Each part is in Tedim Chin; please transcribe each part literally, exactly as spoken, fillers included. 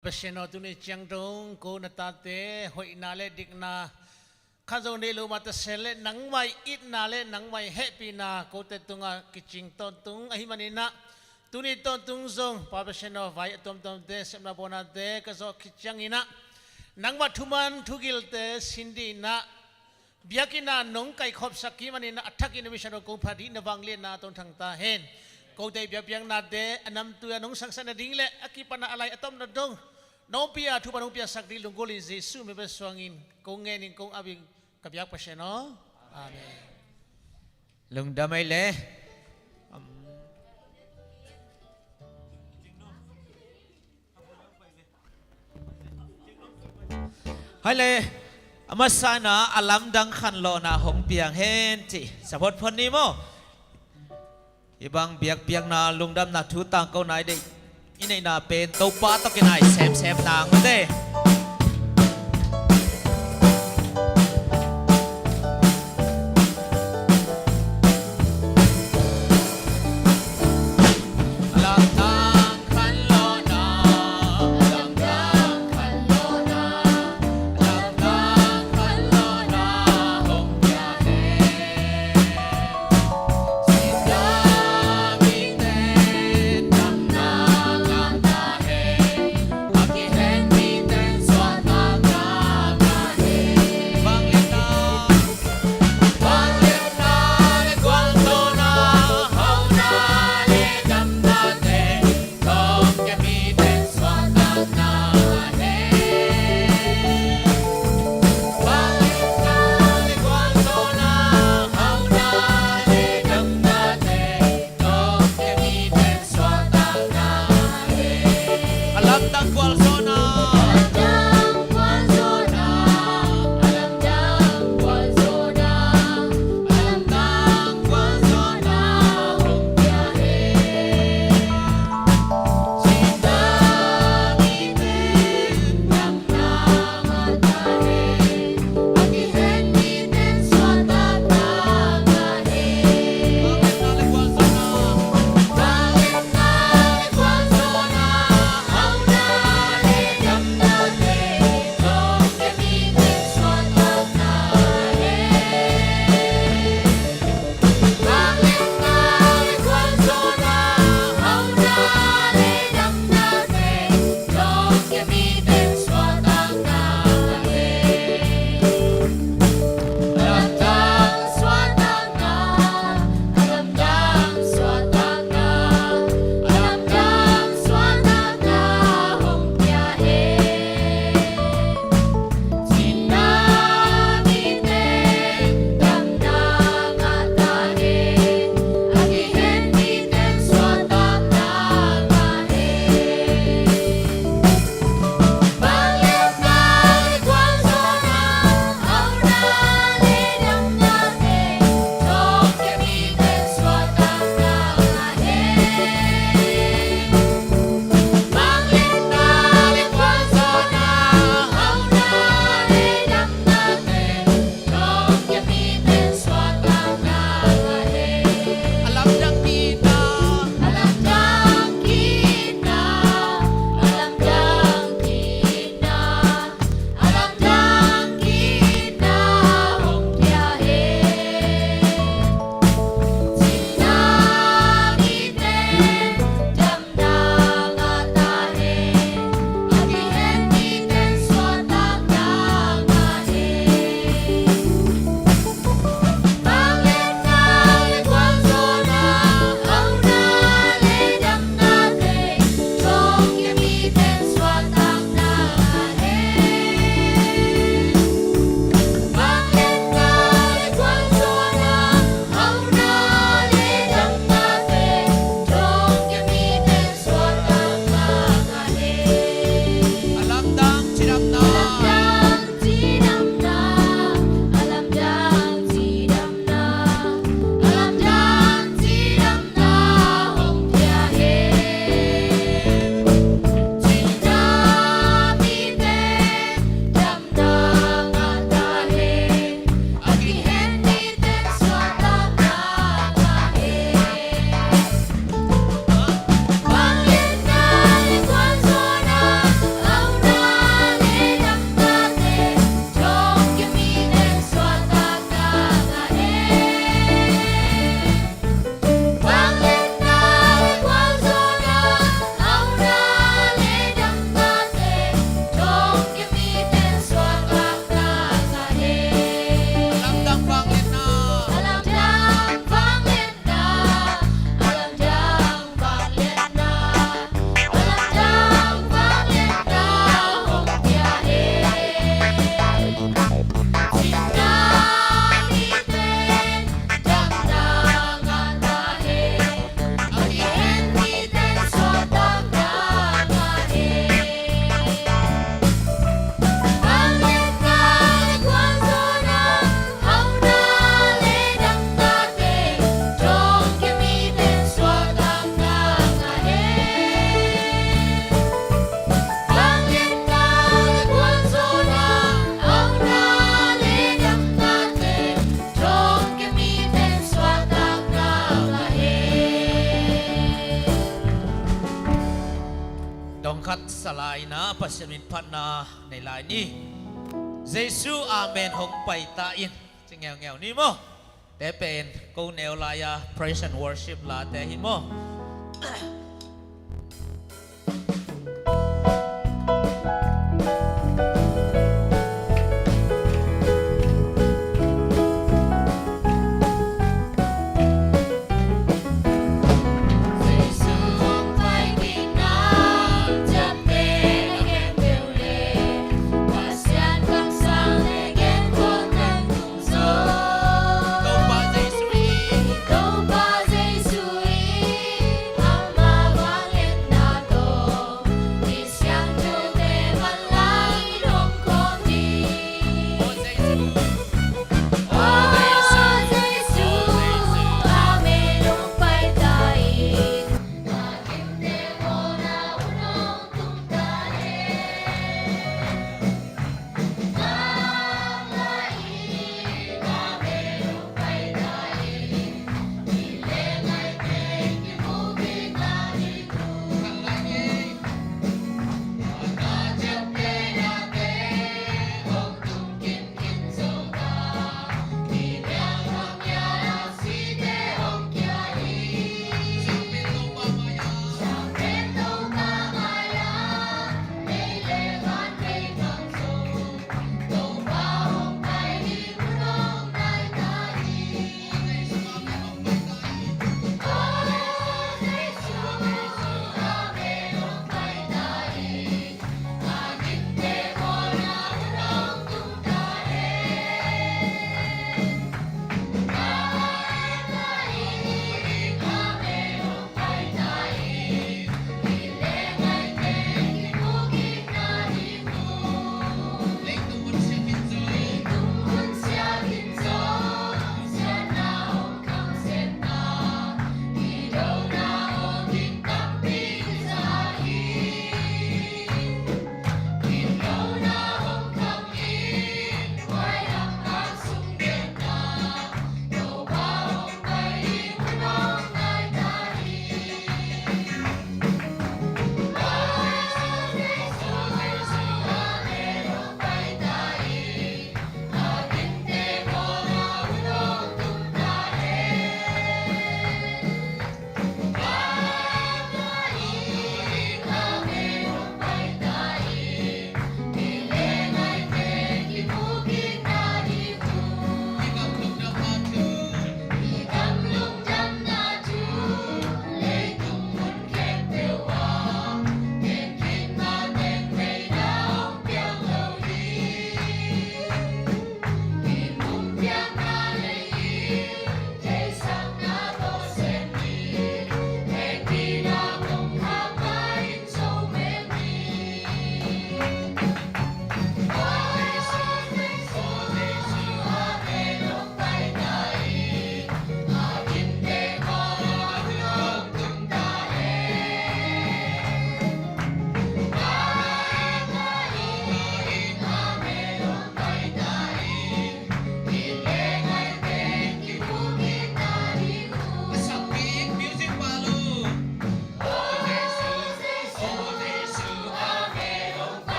Pasian aw, tuni ciang dong ko na tate hoihna le dikna khat zong nei lo mah ta se le, nangmah itna le nangmah hehpihna kote tungah kicing tawntung ahih maninah, tuni tawntung zong Pa Pasian aw, vai a tuamtuamte, sepna bawnate ka zawh khit cianginah nangmah thuman thugilte sin dinah, biakinn ah nong kaikhopsak kik maninah a thakin a misiangtho kong phat dih na vangliatna tawh thang ta hen. Kote biakpiaknate a namtui a nong sangsak nading le a kipana a lai a tomna dong nong pia, thupha nong piaksak dih lunggulh in Jesuh min bek suangin kong ngenin kong ap in ka biak Pasian aw. Amen. Lungdam ei le. Hai le, a masa in ah a lamdang khanlawhna hong piang hen ci. Sa photphot ni maw? Hih bang biakpiakna lungdamna thu tangkona i deih, i neihna pen Topa tawh kinai semsem nang mate. Lai-in ah Pasian min phatna nei lai ni. Jesu amen hong pai ta in. Ci ngeungeu ni maw. Te pen ko neu lai-a praise and worship late hi maw.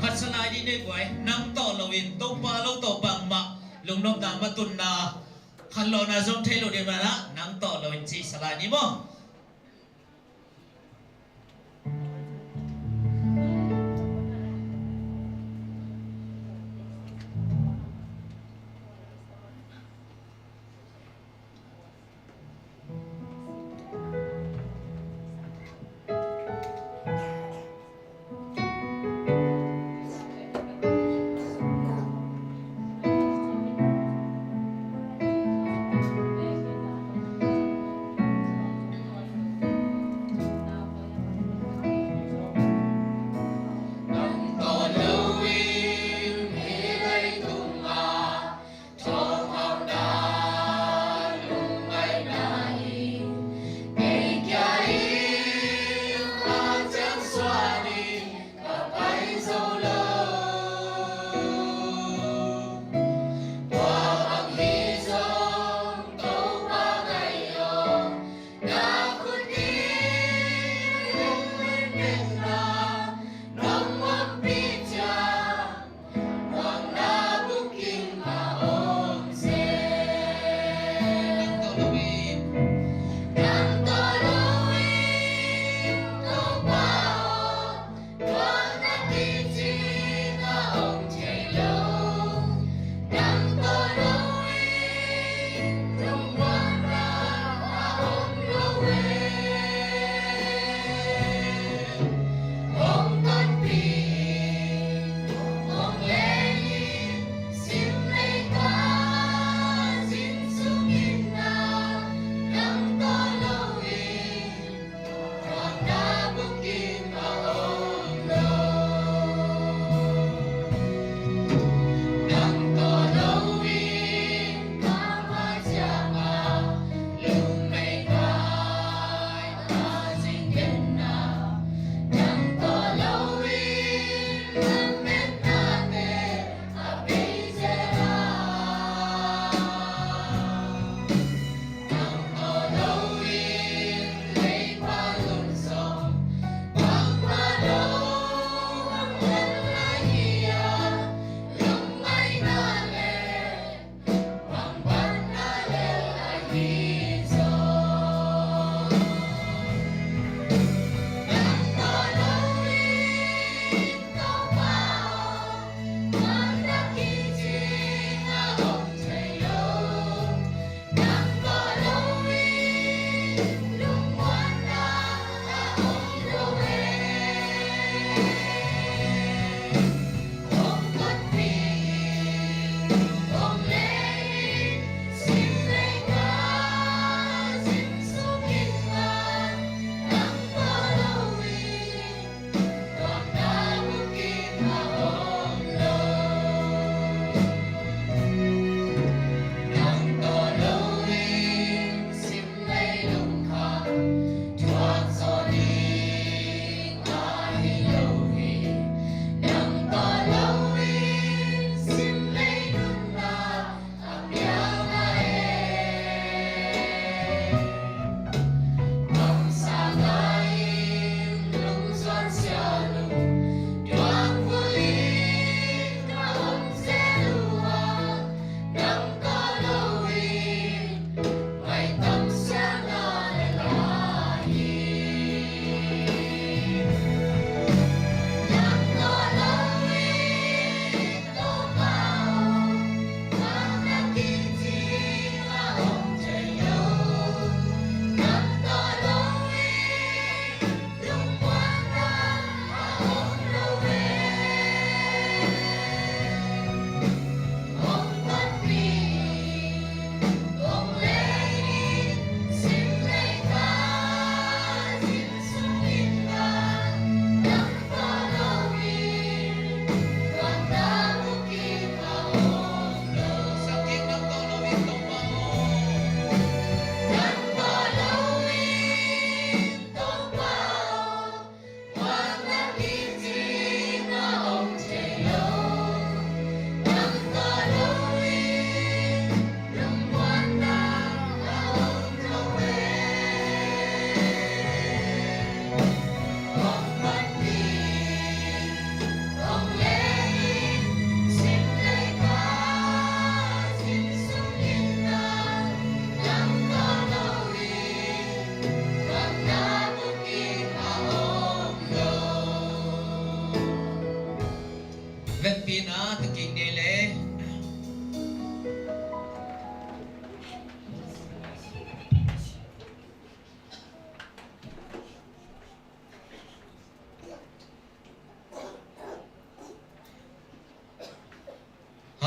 Khatsa lai dih nei guai, nang tawh loin Topa lo tawh bangmah lungnopna matunna khanlawhna zong thei lo ding manah nang tawh loin cihsa lai ni maw?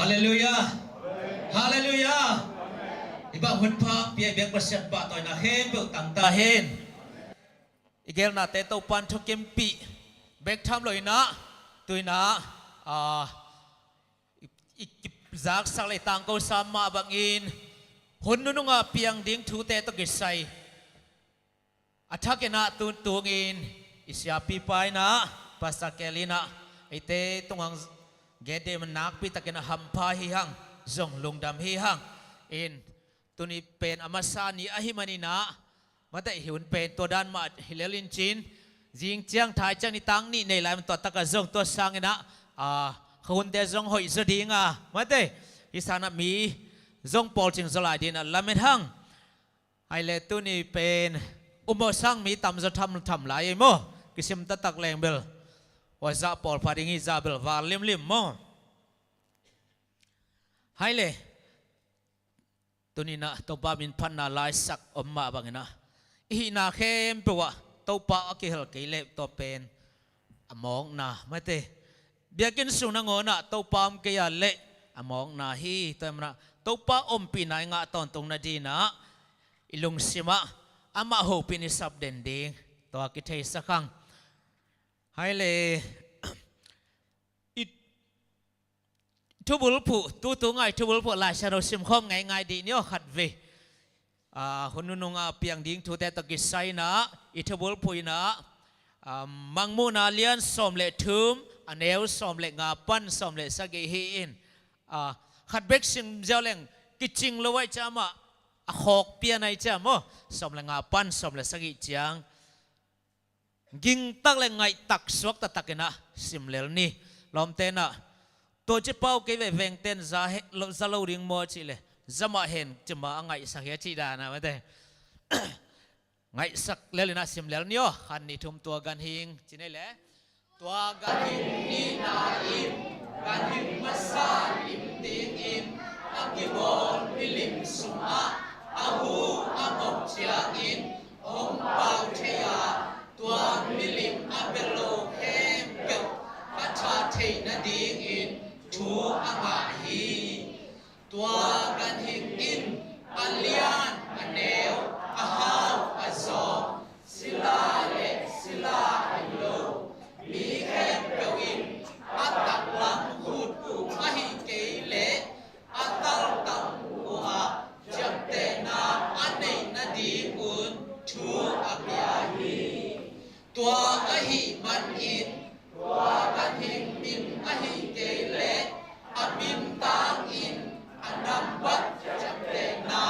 Halleluiah. Halleluiah. I bang hun pha pia i biak Pasian pahtawina khempeuh tangta hen. I gelnate Topan thukimpih bek tham lo inah, tu inah, ah, i, i zaksak le i tangko sa mah bangin hun nununga piang ding thute tawh kisai a thakinah tuntungin i siapipa inah Pastor Kel inah eite tungang gede man nakpitakinah hampha hi hang, zong lungdam hi hang. In tuni pen a masa ni ahi maninah, mate, i hun pen tua dan mah hi lel in cin, zing ciang thai ciang ni tang nih nei lai man tua takah zong tua sanginah, a, khuahunte zong hoih zaw dinga, mate, hi sanah mi zong pawlcing zaw lai dinah lamet hang. Hai le tuni pen umawh sang mi tamzaw thamtham lai ei maw? Kisim taktak leng bel wazah pawlpha ding hi zah bel val limlim maw? Hai le tuninah Topa min phatna laisak om mah banginah i hihna khempeuh ah Topa a kihel kei leh tua pen a mawkna, mate. Biakinn sung nangawnah Topa om kei a leh a mawkna hi. Tua hi manah Topa ompihna i ngah tawntung nadinah i lungsimah amah hopin i sap den ding tua kitheisak hang. Hai le i thubulphuh, tutu ngai thubulphuh Lai Siangtho simkhawm ngaingai dih ni aw khatvei. A, hun nununga piang ding thute tawh kisai inah i thubulphuh inah, a, Mangmuhna lian sawm le thum, a neu sawm le nga pan sawm le sagih hi in, a, khat bek sim ziau leng kicing lo ai ciam ah, a khawk pian ai ciam aw, sawm le nga pan sawm le sagih ciang. Gingtak le ngaihtak suak taktakinah sim lel ni. Lawmte inah tua ci pau kei ve, vengten za he-, lo, za lo ding maw cih le, za mah hen cima a ngaihsak hi a cih danah, mate. Ngaihsak lel inah sim lel ni aw. Khan ni thum tua ganhing ci nei le. Tua ganhing nihna in ganhing masa lim dingin a kibawl milim sungah a hu a ngawp ciangin hong pau thei a, tua milim a bia lo khempeuh a thah theih nadingin thu a ngah hi. Tua ganhing in a lian, a neu, a hau, a zawng, sila le sila hi lo mi khempeuh in a taklam khut uh ahih kei leh a taltam uh ah ciaptehna a neih nadingun thu a pia hi. Tua ahih manin tua ganhing min ahih kei leh a mintangin a nambat ciaptehna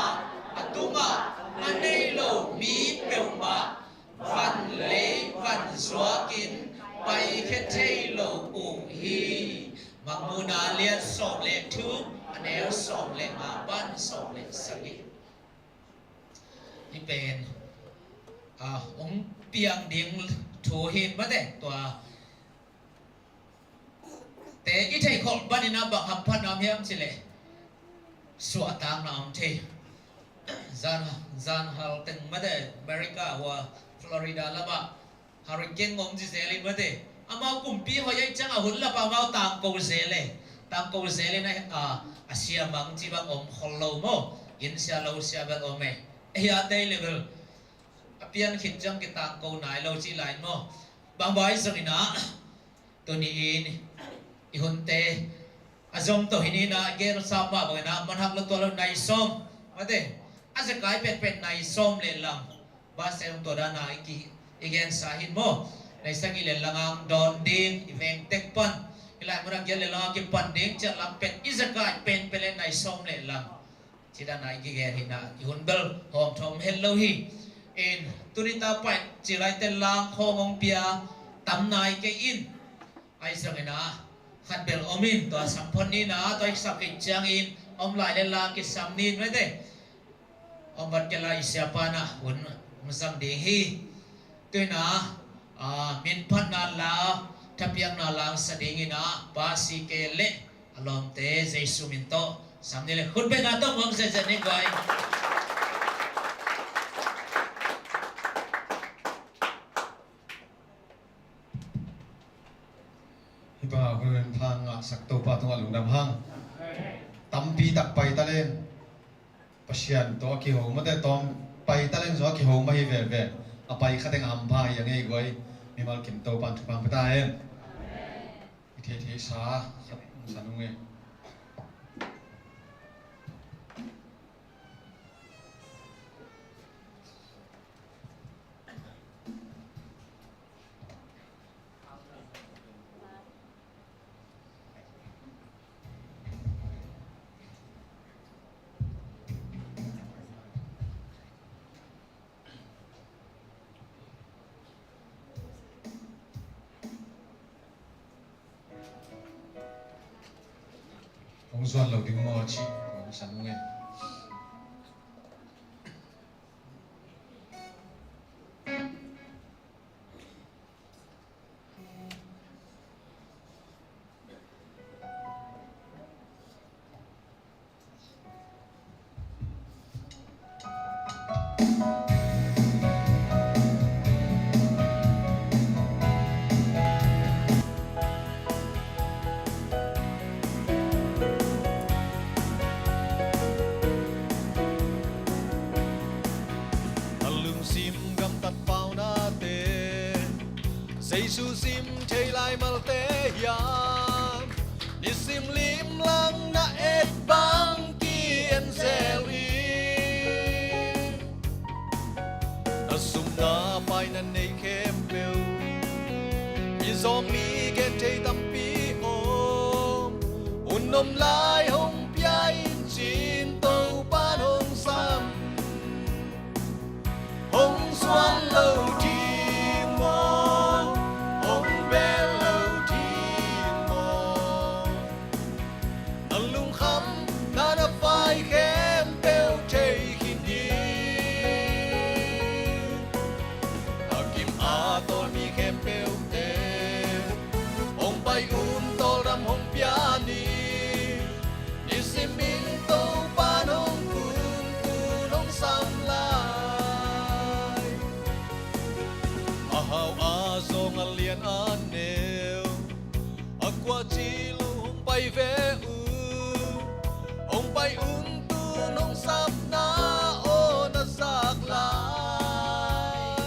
a tungah a nei lo mi peuhmah van lei van zuakin paikhia thei lo uh hi. Mangmuhna lian sawm le thum, a neu sawm le nga pan sawm le sagih. Hih pen, a, hong piang ding thu hi mate, tua te i theih khol panin a bang hamphatna om hiam cih leh suahtakna om thei. Zan, zan hal teng mate, America hua Florida lamah hurricane om zizel in mate. Amau kumpi hoih ahih ciangah hun lapa amau tangko zel e. Tangko zel in a, a, a sia mang ci bang om khol lo maw? Inn sia lo sia bel om e. Ei a tei le bel a pian khit ciang kitangko nai lo ci lai maw? Bang vai zong inah tuni-in i hunte a zom tawh hi ni inah, gen sam mah bang inah, man hak lo tua lo nai sawm. Mate, a zekai petpet nai sawm le lang. Ba se hong tua dana i ki, i gensa hi maw? Nai sagih le lang ang dawn ding, i veng tek pan. I lai munah giat le lang a kipan ding, ciat lam pet, i zekai petpet le nai sawm le lang. Ci dana i kigen hi inah, i hun bel hawm thawm het lo hi. In, tuni ta paih ci laite lang khawng hong pia tam nai kei in. Ahi zongin ah, khat bel om in, tua sam phot ni inah, tua i sap khit ciangin om lai le la kisam ni in mate. Om vat kei la i siapa inah hun hong zang ding hi. Tu inah, ah, min phatna la, thapiakna la hong sa ding inah, Pa C K le a lawmte Jesu min tawh sam ni le, khut bengna tawh muang zetzet ni guai. Hih bang hun pha ngahsak Topa tungah lungdam hang. Tampi tak pai talent, Pasian tawh a kiho mate tawm pai talent zong a kiho mah hi veve. A pai kha teng a hampha hi a ngei guai. Mimal kim Topan thupha pia ta hen. I thei thei sa khat hong sa nung e. Hong zuan lo ding maw ci, hong sa nung e. A lungsim gamtat paunate, Jesu sim thei lai malte hiam? Nisim limlang na et bang ki-en zel in, na sum na pai na nei khempeuh mi zawng mi gen thei tampi om. Un om lai hong pia in cin Topan hong sam. Hong suan lo ding maw, hong bel lo ding maw? Na lungkham na na pai khempeuh thei khin hi. A kim a tawl mi khempeuhte hong pai un, tawldam hong pia ni. Nisimin Topan hong kun, tun hong sam lai. A hau a zawng, a lian a neu, a kua ci lo hong pai ve un. Hong pai un, tun hong sapna aw na zak lai.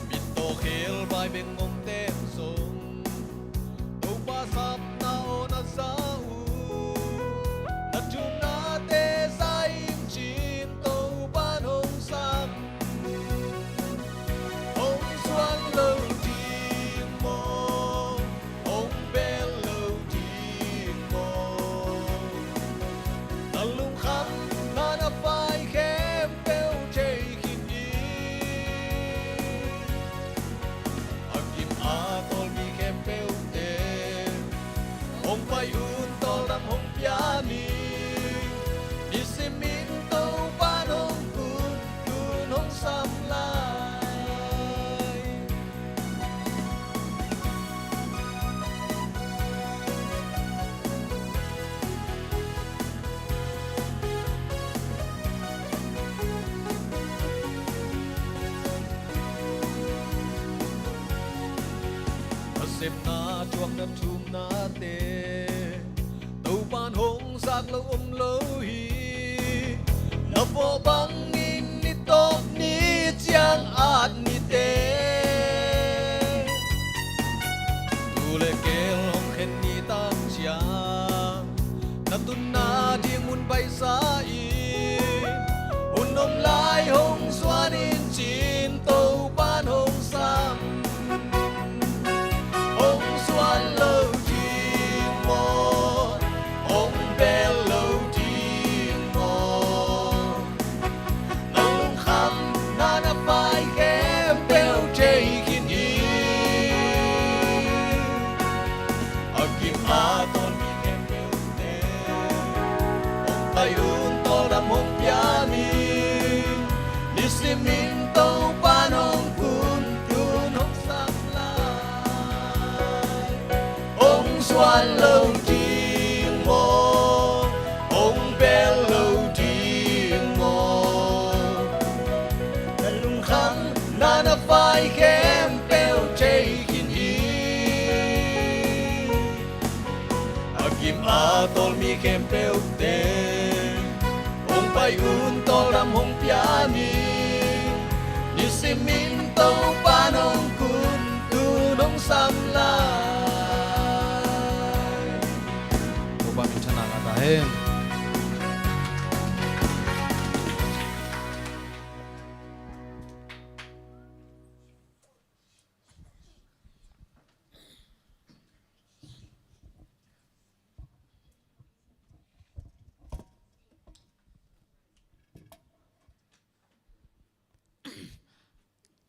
Mittaw khel vai beng ngong ten zong Topa sapna aw na za uh. Na thunate za in cin Topan hong sam. Hong suan lo ding maw, hong bel lo ding maw? Na lungkham na na pai khempeuh thei khin hi. A kim a tawl mi khempeuhte hong pai un, tawldam hong pia ni. Nisimin Topan hong kun, tun hong sam lai. A sepna thuakna thumnate Topan hong zak lo om lo hi. Na pawh bangin ni tawp ni ciang at nite, tu le keel hong khen ni tang ciang, na tunna ding mun paisa in, hun om lai hong suan in cin Topan hong sam. Hong suan lo ding maw, hong bel lo ding maw? Na lungkham na na pai khempeuh thei khin hi. A kim a tawl mi khempeuhte hong pai un, tawldam hong pia ni. Nisimin Topan hong kun, tun hong sam lai. Hong suan lo ding maw, hong bel lo ding maw? Na lungkham na na pai khempeuh thei khin hi. A kim A tawlmi khempeuhte hong pai un, tawldam hong pia ni. Nisimin Topa nong kun tu nong sam lai. Topa min thang ngah ta hen.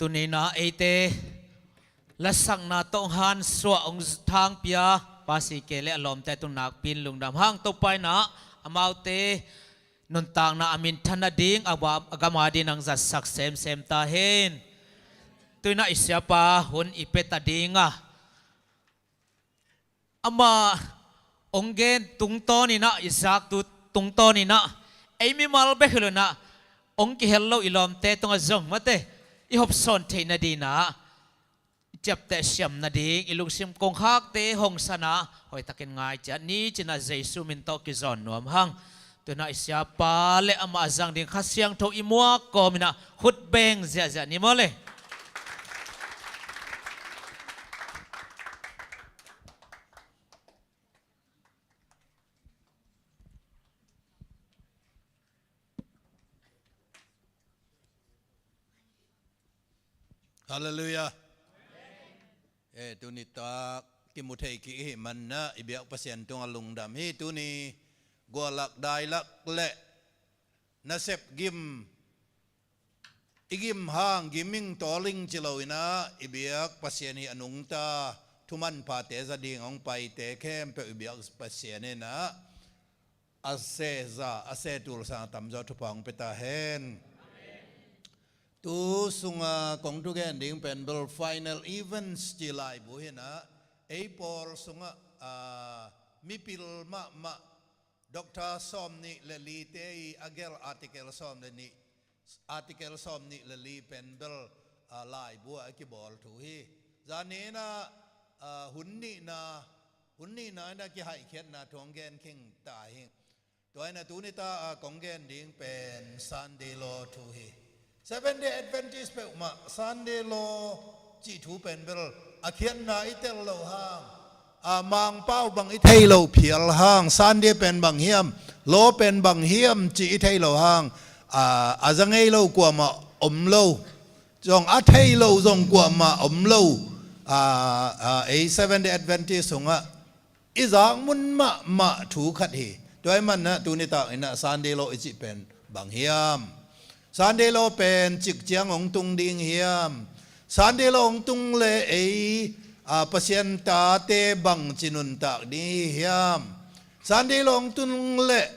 Tuni-in ah eite lasakna tawh hong hansuah, hong thangpia Pa C K le a lawmte tungah nakpi-in lungdam hang. Topa in ah amaute nuntakna a minthan nading, a gam, a gam adingin hong zatsak semsem ta hen. Tu-in ah i siapa hun i pia ta ding a, amah hong gen tungtawnin ah, i zaktu tungtawnin ah, ei mimal bek hi lo-in ah, hong kihel lo i lawmte tungah zong mate, i hopsawn theih nadingin ah, i ciapteh siam nading, i lungsim kongkhakte hong san a, hoihtakin ngai ciat ni ci-in ah Jesu min tawh kizawn nuam hang. Tu-in ah i siapa le amah a zang ding Kha Siangtho i muak kawmin ah khut beng ziahziah ni maw le. Halleluiah. Eh, tuni tak kimu thei kik i hih manin ah i biak Pasian tungah lungdam hi. Tuni guallak dailak le nasep gim, i gim hang giming tawling ci lo-in ah i biak Pasian hi a nungta thumanphate za ding hong paite khempeuh i biak Pasian in ah a sehza, a sehtul sangin a tamzaw thupha hong pia ta hen. Tu sungah kong thugen ding pen bel final events ci laibu hi-in ah, ei pawl sungah, ah, mipil mahmah Doctor sawmnih le lite i a gelh article sawm le nih, article sawmnih le li pen bel, ah, laibu ah a kibawl thu hi. Zan ni-in ah, ah, hun nihna, hun nihna in ah kihaihkhiatna thu hong gen khing ta hi. Tua in ah tuni tak a kong gen ding pen Sunday Law thu hi. Seventh Day Adventist peuhmah Sunday Law cih thu pen bel a khiatna i tel loh hang, a, Mangpau bang i thei loh phial hang, Sunday pen bang hiam, Law pen bang hiam cih i thei loh hang, a, a za ngei lo kuamah om lo. Zong a thei lo zong kuamah om lo. A, a, ei Seventh Day Adventist sungah i zakmun mahmah thu khat hi. Tua ahih manin ah tuni takin ah Sunday Law i cih pen bang hiam? Sunday Law pen cik ciang hong tung ding hiam? Sunday Law hong tung leh ei, a, Pasian tate bangci nuntak ding hi hiam? Sunday Law hong tung leh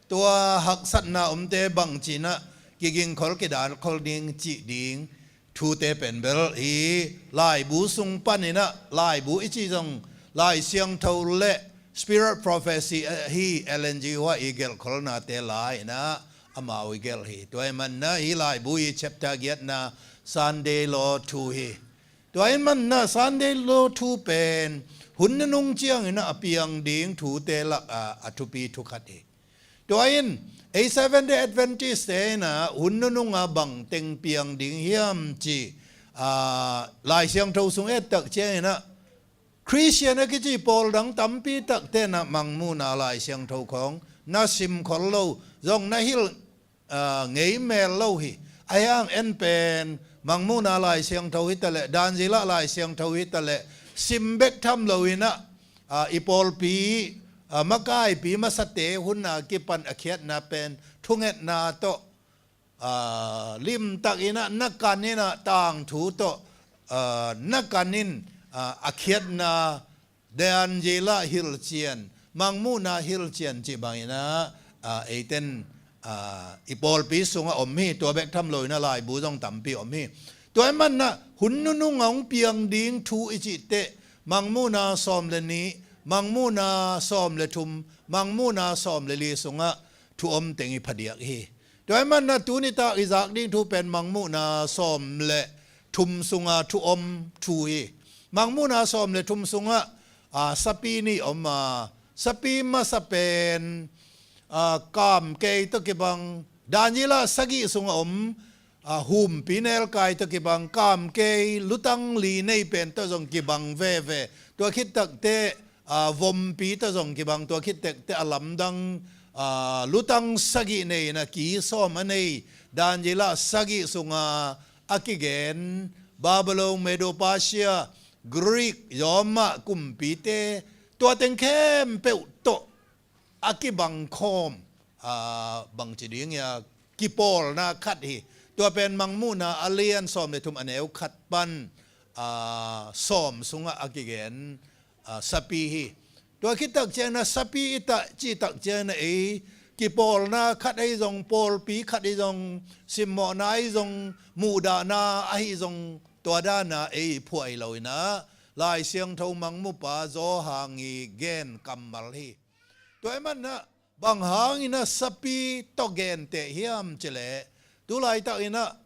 tua haksatna omte bangci-in ah kigingkhol kidankhol ding cih ding thute pen bel hi. Laibu sung panin ah, laibu i cih zong Lai Siangtho le Spirit Prophecy, eh, hi. Ellen G White i gelhkholnate la-in ah amau i gelh hi. Tua ahih manin ah hih laibu i chapter giatna Sunday Law thu hi. Tua ahih manin ah Sunday Law thu pen hun nunung ciangin ah a piang ding thute lakah a thupi thu khat hi. Tua in ei Seventh Day Adventist-te in ah hun nunung ah bang teng piang ding hiam cih, aa, Lai Siangtho sung et tak ciangin ah Christian a kici pawl dang tampi takte in ah Mangmuhna Lai Siangtho khawng na simkhol lo, zong na hilh, aa, ngei mel lo hi. Ahih hang en pen Mangmuhna Lai Siangtho hi taleh, Daniel ah Lai Siangtho hi taleh, sim bek tham lo-in ah, aa, i pawlpi, aa, makaipi masate hun a kipan a khiatna pen thungetna tawh, aa, limtakin ah na kanin ah tangthu tawh, aa, na kanin, aa, a khiatna Daniel ah hilhcian, Mangmuhna hilhcian cih bangin ah, aa, eiten, aa, i pawlpi sungah om hi. Tua bek tham lo-in ah laibu zong tampi om hi. Tua ahih manin ah hun nunung ah hong piang ding thu i cih teh Mangmuhna sawm le nih, Mangmuhna sawm le thum, Mangmuhna sawm le li sungah thu om teng i phadiak hi. Tua ahih manin ah tuni tak i zak ding thu pen Mangmuhna sawm le thum sunga thu om thu hi. Mangmuhna sawm le thum sungah, aa, sapi nih om a, Sapi masa pen, ah, kamkei tawh kibang, Daniel ah sagih sungah om, ah, humpi nelkai tawh kibang, kamkei lutang li nei pen tawh zong kibang veve. Tua khit takteh, ah, vompi tawh zong kibang, tua khit takteh a lamdang, ah, lutang sagih nei in a ki sawm a nei, Daniel ah sagih sungah a kigen, Babylon, Medo-Persia, Greek, Roma kumpite, tua teng khempeuh tawh a kibang khawm, ah, bangci ding ia, kipawlna khat hi. Tua pen Mangmuhna a lian sawm le thum a neu khat pan, ah, sawm sungah a kigen, ah, sapi hi. Tua khit tak ciangin a sapi i tah, cih tak ciangin a ei kipawlna khat ahi zong, pawlpi khat ahi zong, simmawhna ahi zong, muhdahna ahi zong, tua dan a ei phuai lo in a, Lai Siangtho Mangmupa Johan i gen kammal hi. Tua ahih manin a, bang hangin a sapi tawh genteh hiam cih leh, tu laitak in a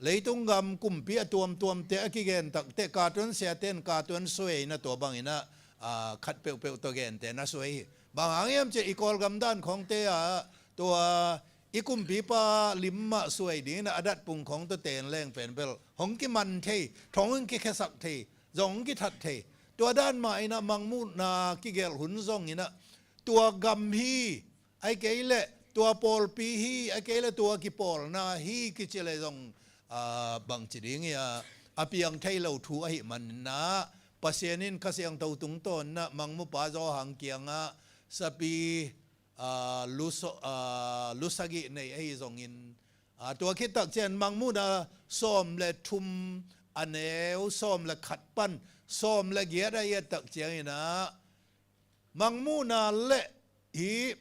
leitung gam kumpi a tuamtuamte a kigen takteh, katuan siate in katuan suai in a, tua bangin a, ah, khat peuhpeuh tawh genteh na suai hi. Bang hang hiam cih leh i Kawlgam dan khawngte ah, tua i kumpipa lim mah suai dingin a, a datpung khawng tawh ten leng pen bel hong kiman thei, thong hong kikhiasak thei, zong hong kithat thei. Tua dan mah in a Mangmuhna kigelh hun zong in a, tua gam hi, ahih kei leh tua pawlpi hi, ahih kei leh tua kipawlna hi kici leh zong, ah, bangci ding ia, a piang thei lo thu ahih manin a, Pasian in Kha Siangtho tungtawn in a Mangmupa Johan kiangah sapi, ah, lu so-, ah, lu sagih nei ahi zongin, ah, tua khit tak ciang Mangmuhna sawm le thum a neu sawm le khat pan sawm le giat a i et tak ciangin a, Mangmuhna le hih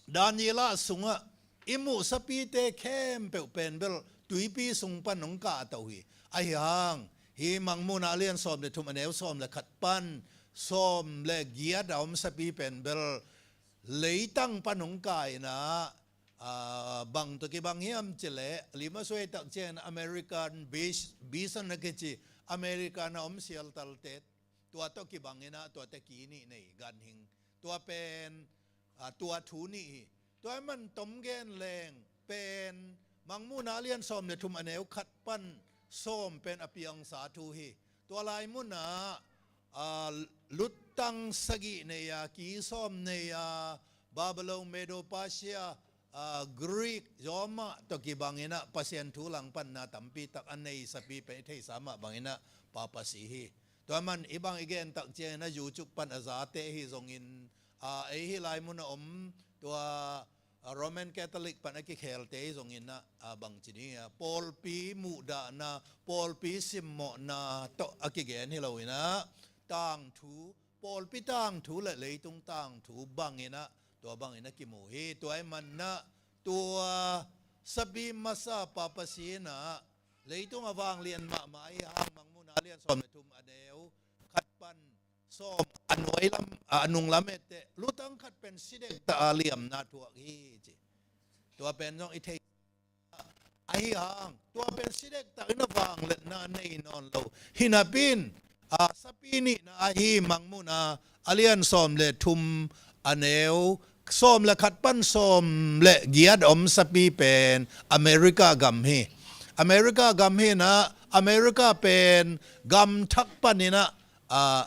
Daniel ah sungah i muh sapite khempeuh pen bel tuipi sung pan hong kahto hi. Ahi hang hih Mangmuhna a lian sawm le thum a neu sawm le khat pan sawm le giat a om sapi pen bel leitang pan hong kah in a, ah, bang tawh kibang hiam cih leh, lim a suai tak ciangin American bis-, bison a kici, America na om sialtalte, tua tawh kibang in a, tuate ki nih nei, ganhing. Tua pen, ah, tua thu nih hi. Tua ahih manin tom gen leng pen Mangmuhna a lian sawm le thum a neu khat pan sawm pen a piangsa thu hi. Tua lai munah, ah, lutang sagih nei a, ki sawm nei a, Babylon, Medo-Persia, ah, Greek, Roma tawh kibang in a Pasian thu langpanna tampi tak a nei sapi pen i theihsa mah bangin a papasi hi. Tua ahih manin hih bang i gen tak ciangin a YouTube pan a zate ahi zongin, ah, ei hih lai munah om tua, ah, Roman Catholic pan a kikhelte ahi zongin a, ah, bangci ding ia, pawlpi muhdahna, pawlpi simmawhna tawh a kigen hi lo in a, tangthu, pawlpi tangthu le leitung tangthu bangin a, tua bangin a kimu hi. Tua ahih manin a, tua sapi masa papasi in a, leitung a vanglian mahmah ahi hang Mangmuhna a lian sawm le thum a neu khat pan sawm a nuai lam, a nung lam etteh, lutang khat pen si dektak a liamna thuak hi ci. Tua pen zong i thei ahi hang, tua pen si dektak in a vangliatna nei nawn lo. Hi napi in, ah, sapi nihna ahi Mangmuhna a lian sawm le thum a neu sawm le khat pan sawm le giat a om sapi pen America gam hi. America gam hi in a, America pen gam thak panin a, ah,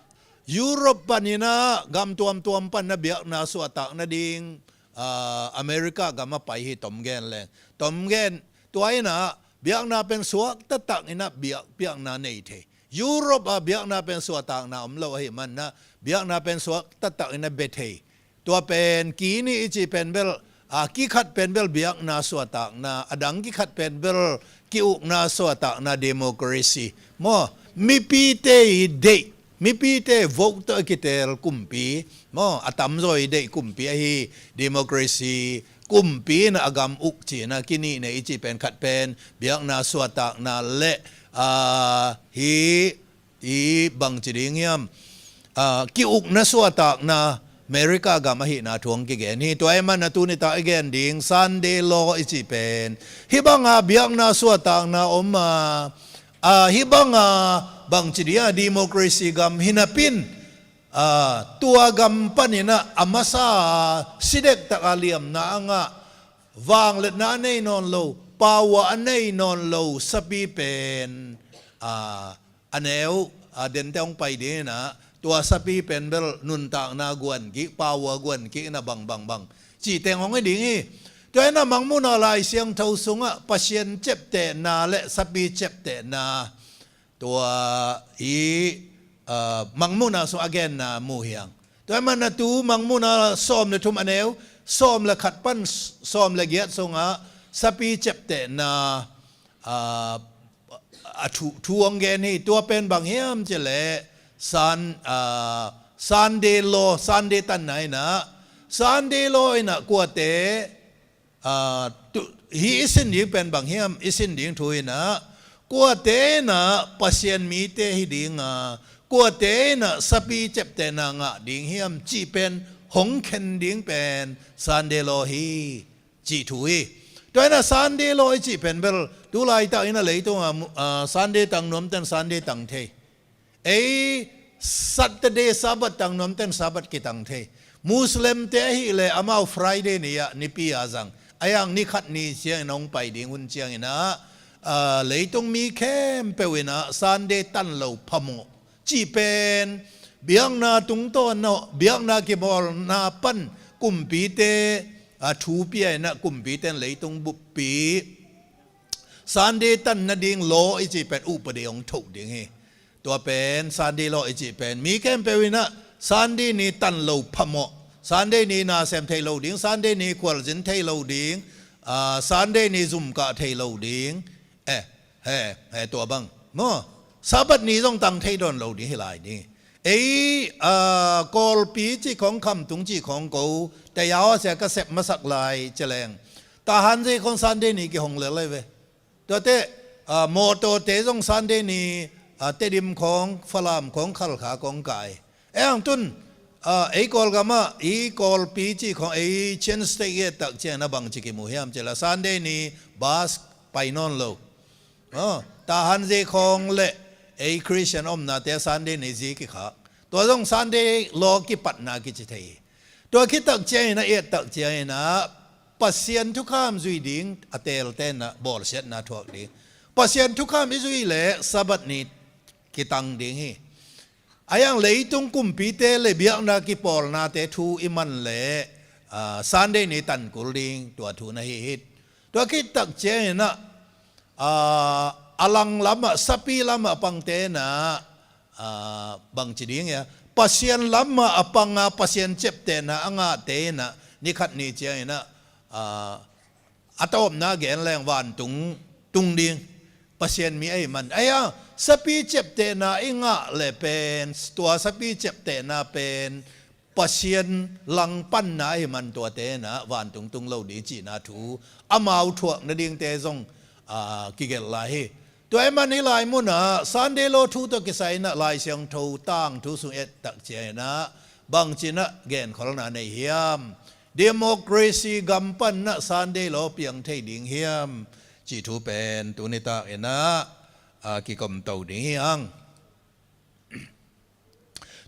Europe panin a, gam tuamtuam panin a biakna suahtak nading, ah, America gam a pai hi, tom gen leng. Tom gen, tua in a biakna pen suak taktak in a biak, biakna nei thei. Europe ah biakna pen suahtakna om lo ahih manin a, biakna pen suak taktak in a bia thei. Tua pen ki nih i cih pen bel, ah, ki khat pen bel biakna suahtakna, a dang ki khat pen bel ki-ukna suahtakna, democracy. Maw, mipite i deih, mipite vote tawh a kiteel kumpi, maw, a tamzaw i deih kumpi ahi democracy kumpi in a gam uk ci in a, ki nih nei i cih pen khat pen biakna suahtakna le, ah, hih i bangci ding hiam, ah, ki-ukna suahtakna America gam ahihna thu hong kigen hi. Tua ahih manin a tuni tak i gen ding Sunday law i cih pen hih bang a biakna suahtakna om a, ah, hih bang a bangci ding a democracy gam hi napi in, Aa, tua gam panin ah a masa, si dektak a liamna a ngah, vangliatna a nei nawn lo, power a nei nawn lo sapi pen, aa, a neu, aa, dente hong pai ding in ah, tua sapi pen bel nuntakna guan kik, power guan kik in ah bang bang bang cih teng hong hi ding hi. Tua in ah Mangmuhna Lai Siangtho sungah Pasian ciaptehna le sapi ciaptehna, tua i, aa, Mangmuhna sung a genna mu hi hang. Tua ahih manin ah tu Mangmuhna sawm le thum a neu sawm le khat pan sawm le giat sungah sapi ciaptehna, aa, a thu, thu hong gen hi. Tua pen bang hiam cih leh Sun-, aa, Sunday law, Sunday tanna in ah, Sunday law in ah kuate, aa, tu, hih i sin ding pen bang hiam, i sin ding thu in ah, kuate in ah Pasian mite hi ding a, kuate in ah sapi ciaptehna ngah ding hiam cih pen hong khen ding pen Sunday law hi, cih thu hi. Tua in ah Sunday law i cih pen bel tu laitak in ah leitung ah, aa, Sunday tang nuamten Sunday tang thei. Ei Saturday, Sabbath tang nuamten Sabbath kitang thei. Muslimte ahih leh amau Friday ni-ah, nipi a zang, a yang ni khat ni ciangin hong pai ding hun ciangin ah, aa, leitung mi khempeuh in ah Sunday tan lo phamawh cih pen biakna tungtawn, biakna kibawlna pan kumpite, aa, thu pia in ah kumpite in leitung buppi Sunday tan nading law i cih pen upadi hong thoh ding hi. Tua pen Sunday law i cih pen mi khempeuh in ah Sunday ni tan lo phamawh, Sunday ni nasem thei lo ding, Sunday ni khualzin thei lo ding, aa, Sunday ni zumkah thei lo ding. Eh, he, he, tua bang maw, Sabbath ni zong tang thei dawn lo ding hi lai ding. Ei, aa, Kawlpi cih khawng, Khamtung cih khawng ko, tayau a sia ka sep masak lai ciang leng, Tahan zei khawng Sunday ni kihong lel lai ve. Tuate, aa, mawtawte zong Sunday ni, aa, Tedim khawng, Falam khawng, Khalkha khawng kai. Ei ang tun, aa, ei Kawlgam ah, i Kawlpi cih khawng, ei Chin State i et tak ciangin ah bangci kimu hiam cih leh Sunday ni bus pai nawn lo. Aw, Tahan zei khawng le ei Christian omnate Sunday ni zi kikhak. Tua zong Sunday law kipatna kici thei hi. Tua khit tak ciangin ah, i et tak ciangin ah, Pasian thukham zui ding a teelte in ah bawlsiatna thuak ding. Pasian thukham i zuih leh Sabbath ni kitang ding hi. A yang leitung kumpite le biakna kipawlnate thu i man leh, aa, Sunday ni tan kul ding, tua thu na hi hi. Tua khit tak ciangin ah, aa, a lang lamah, sapi lamah pangte in ah, aa, bangci ding hiam, Pasian lamah a pang a, Pasian ciaptehna a ngahte in ah, ni khat ni ciangin ah, aa, a tawpna gen leng vantung tung ding, Pasian mi ahih man. Ei a, sapi ciaptehna i ngah leh pen, tua sapi ciaptehna pen Pasian langpanna ahih man tuate in ah vantung tung lo ding cihna thu amau thuak nadingte zong, aa, kigelh lai hi. Tua ahih man hih lai munah Sunday law thu tawh kisai in ah Lai Siangtho tangthu sung et tak ciangin ah bangci in ah genkholhna nei hiam? Democracy gam pan in ah Sunday law piang thei ding hiam? Cih thu pen tuni tak in ah, aa, kikomto ding hi hang.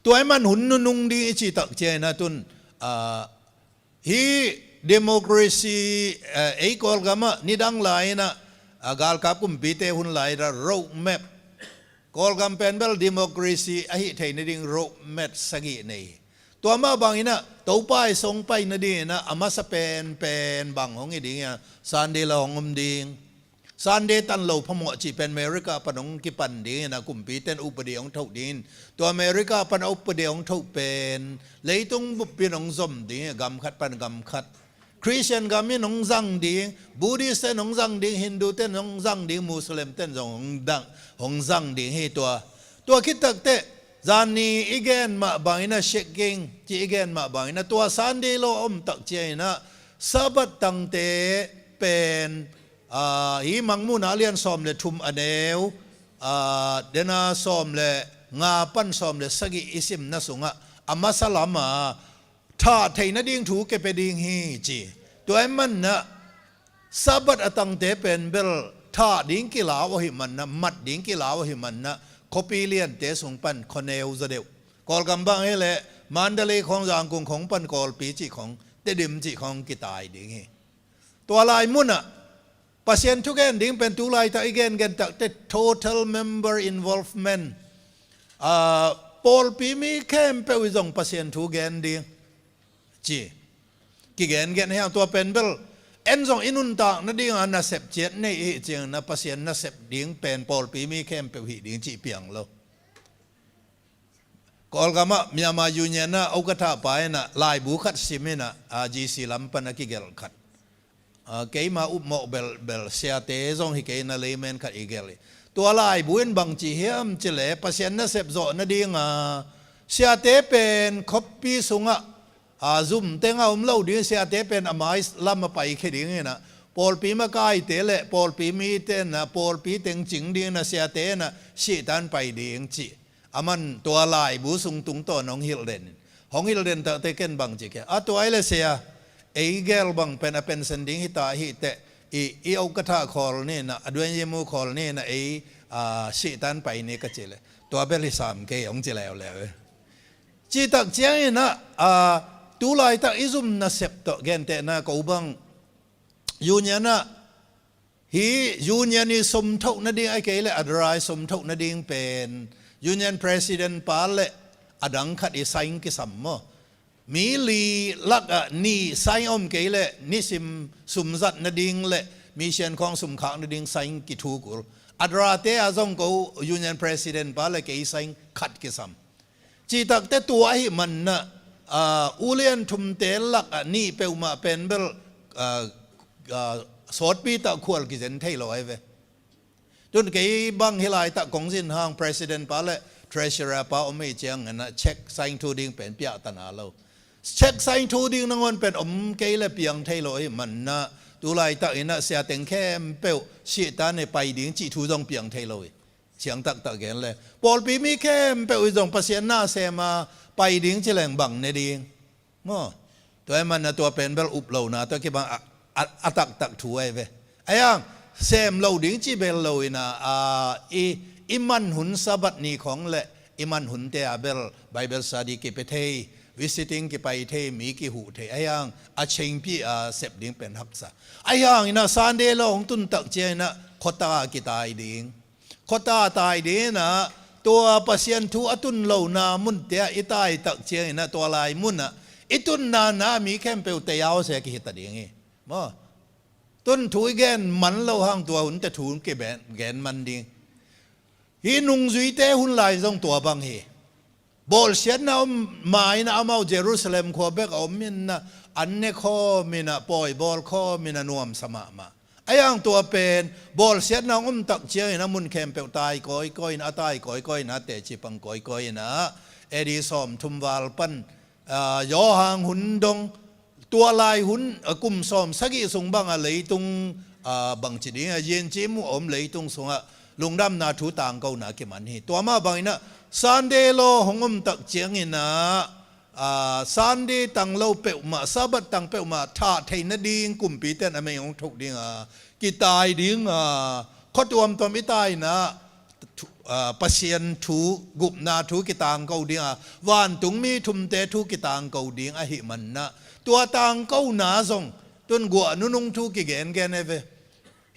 Tua ahih man hun nunung ding i cih tak ciangin ah tun, aa, hih democracy, aa, ei Kawlgam ah nidang lai in ah, aa, galkap kumpite hun lai in ah road map, Kawlgam pen bel democracy ahih theih nading road map sagih nei hi. Tua mah bangin ah Topa Jesu hong pai nadingin ah a masa penpen bang hong hi ding hiam? Sunday law hong om ding. Sunday tan lo phamawh cih pen America pan hong kipan dingin ah kumpite in upadi hong thoh dingin, tua America pan a upadi hong thoh pen leitung buppi in hong zom ding hi, gam khat pan gam khat. Christian gam in hong zang ding, Buddhist te in hong zang ding, Hindu te in hong zang ding, Muslim te in zong hong dang, hong zang ding hi tua. Tua khit tak teh, zan ni i gen mah bangin ah, Sikh King cih i gen mah bangin ah, tua Sunday law a om tak ciangin ah Sabbath tangte pen, aa, hih Mangmuhna a lian sawm le thum a neu, aa, dena sawm le nga pan sawm le sagih i simna sungah a masa lamah thah theih nading thu kipia ding hi ci. Tua ahih man in ah Sabbath a tangte pen bel thah ding kilau ahih man in ah, mat ding kilau ahih man in ah, khuapi liante sung pan khuaneu zaw deuh, Kawlgam bang hi leh Mandalay khawng, Zangkung khawng pan Kawlpi cih khawng, Tedim cih khawng kitai ding hi. Tua lai munah Pasian thugen ding pen tu laitak i gengen takte total member involvement. Pawlpi mi khempeuh i zong Pasian thu gen ding ci kigengen hi hang. Tua pen bel en zong i nuntak nadinga nasep ciat nei i hih ciangin a Pasian nasep ding pen pawlpi mi khempeuh hih ding cih piang lo. Kawlgamah Myanmar Union ah okatha pa inah laibu khat sim inah, a, G C lam pan a kigelh khat. A, keima upmawh belbel siate zong hi kei inah layman khat i gelh hi. Tua laibu in bangci hiam cileh Pasian nasep zawh nadinga siate pen khoppi sungah, a, zum tengah om lo ding, siate pen a mai lam a paikhia ding inah, pawlpi makaite le pawlpi mite inah pawlpi teng cing ding inah siate inah sihtan pai ding cih. Aman tua laibu sung tungtawn hong hilh den in, hong hilh den takte ken bangci kei a, tua i le sia, ei gel bang pen a pension ding hita hih teh, i, i okatha khawl ni inah, a duanyimu khawl ni inah ei, a, sihtan pai ni ka ci le, tua bel hi sam kei hong ci leuleu. Citak ciang inah, a, tu laitak i zum nasep tawh gentehna ko bang Union ah, hih Union i somthoh nading a kei le adra i somthoh nading pen Union President pa le adang khat i sign kisam maw. Mi li lakah nih sign om kei le nisim sumzat nading le mission khawng sumkhak nading sign kithuk ul. Adrate a zong ko Union President pa le kei sign khat kisam. Citakte tua ahih manna, a, ulian thumte lakah nih peuhmah pen bel, a, a, sawtpi tah khual kizen thei lo ahi ve. Tun kei bang hih laitak kong zin hang President pa le Treasurer pa om i ciang inah check sign thu ding pen piahtana lo. Check sign thu ding nangawn pen om kei le piang thei lo ahih manna, tu laitak inah siateng khempeuh sihtan i pai ding cih thu zong piang thei lo hi. Ciang taktak gen le pawlpi mi khempeuh i zong Pasian na sem a pai ding ci leng bang ne ding maw. Tua ahih manna tua pen bel up lohna tua kibang a, a, a taktak thu ahi ve. Ahi hang sem lo ding ci bel lo inah, a, i, i man hun Sabbath ni khawng le i man hunte a bel Bible study kipia thei, visiting kipai thei, mi kihuh thei. Ahi hang a chengpi a sep ding pen haksa. Ahi hang inah Sunday lo hong tun tak ciang inah khuata kitai ding. Khuata tai ding inah tua Pasian thu a tun lohna munte ah i tai tak ciang inah tua lai munah i tunna na mi khempeuh tayau se kihita ding hi maw. Tun thu i gen man lo hang tua hunte thu kiben, gen man ding. Hih nungzuite hun lai zong tua bang hi. Bawlsiatna om ma inah amau Jerusalem khua bek a om inah an ne khawm inah pawi bawl khawm inah nuamsa mahmah. Ahi hang tua pen bawlsiatna hong om tak ciang inah mun khempeuh tai kawikawi inah, a tai kawikawi inah, a teci pang kawikawi inah, A D sawmthum val pan, a, Johan hun dong, tua lai hun, a, kum sawm sagih sung bangah leitung, a, bangci ding a, yin ci mu om leitung sungah lungdamna thu tangkona kiman hi. Tua mah bang inah Sunday law hong om tak ciang inah, a, Sunday tang lo peuhmah, Sabbath tang peuhmah thah theih nading kumpite in a mei hong thok ding a, kitai ding a, khua tuamtuam i tai inah, thu, a, Pasian thu, gupna thu kitangko ding a, vantungmi thumte thu kitangko ding ahih manna, tua tangkona zong tun guah nunung thu kigengen e ve.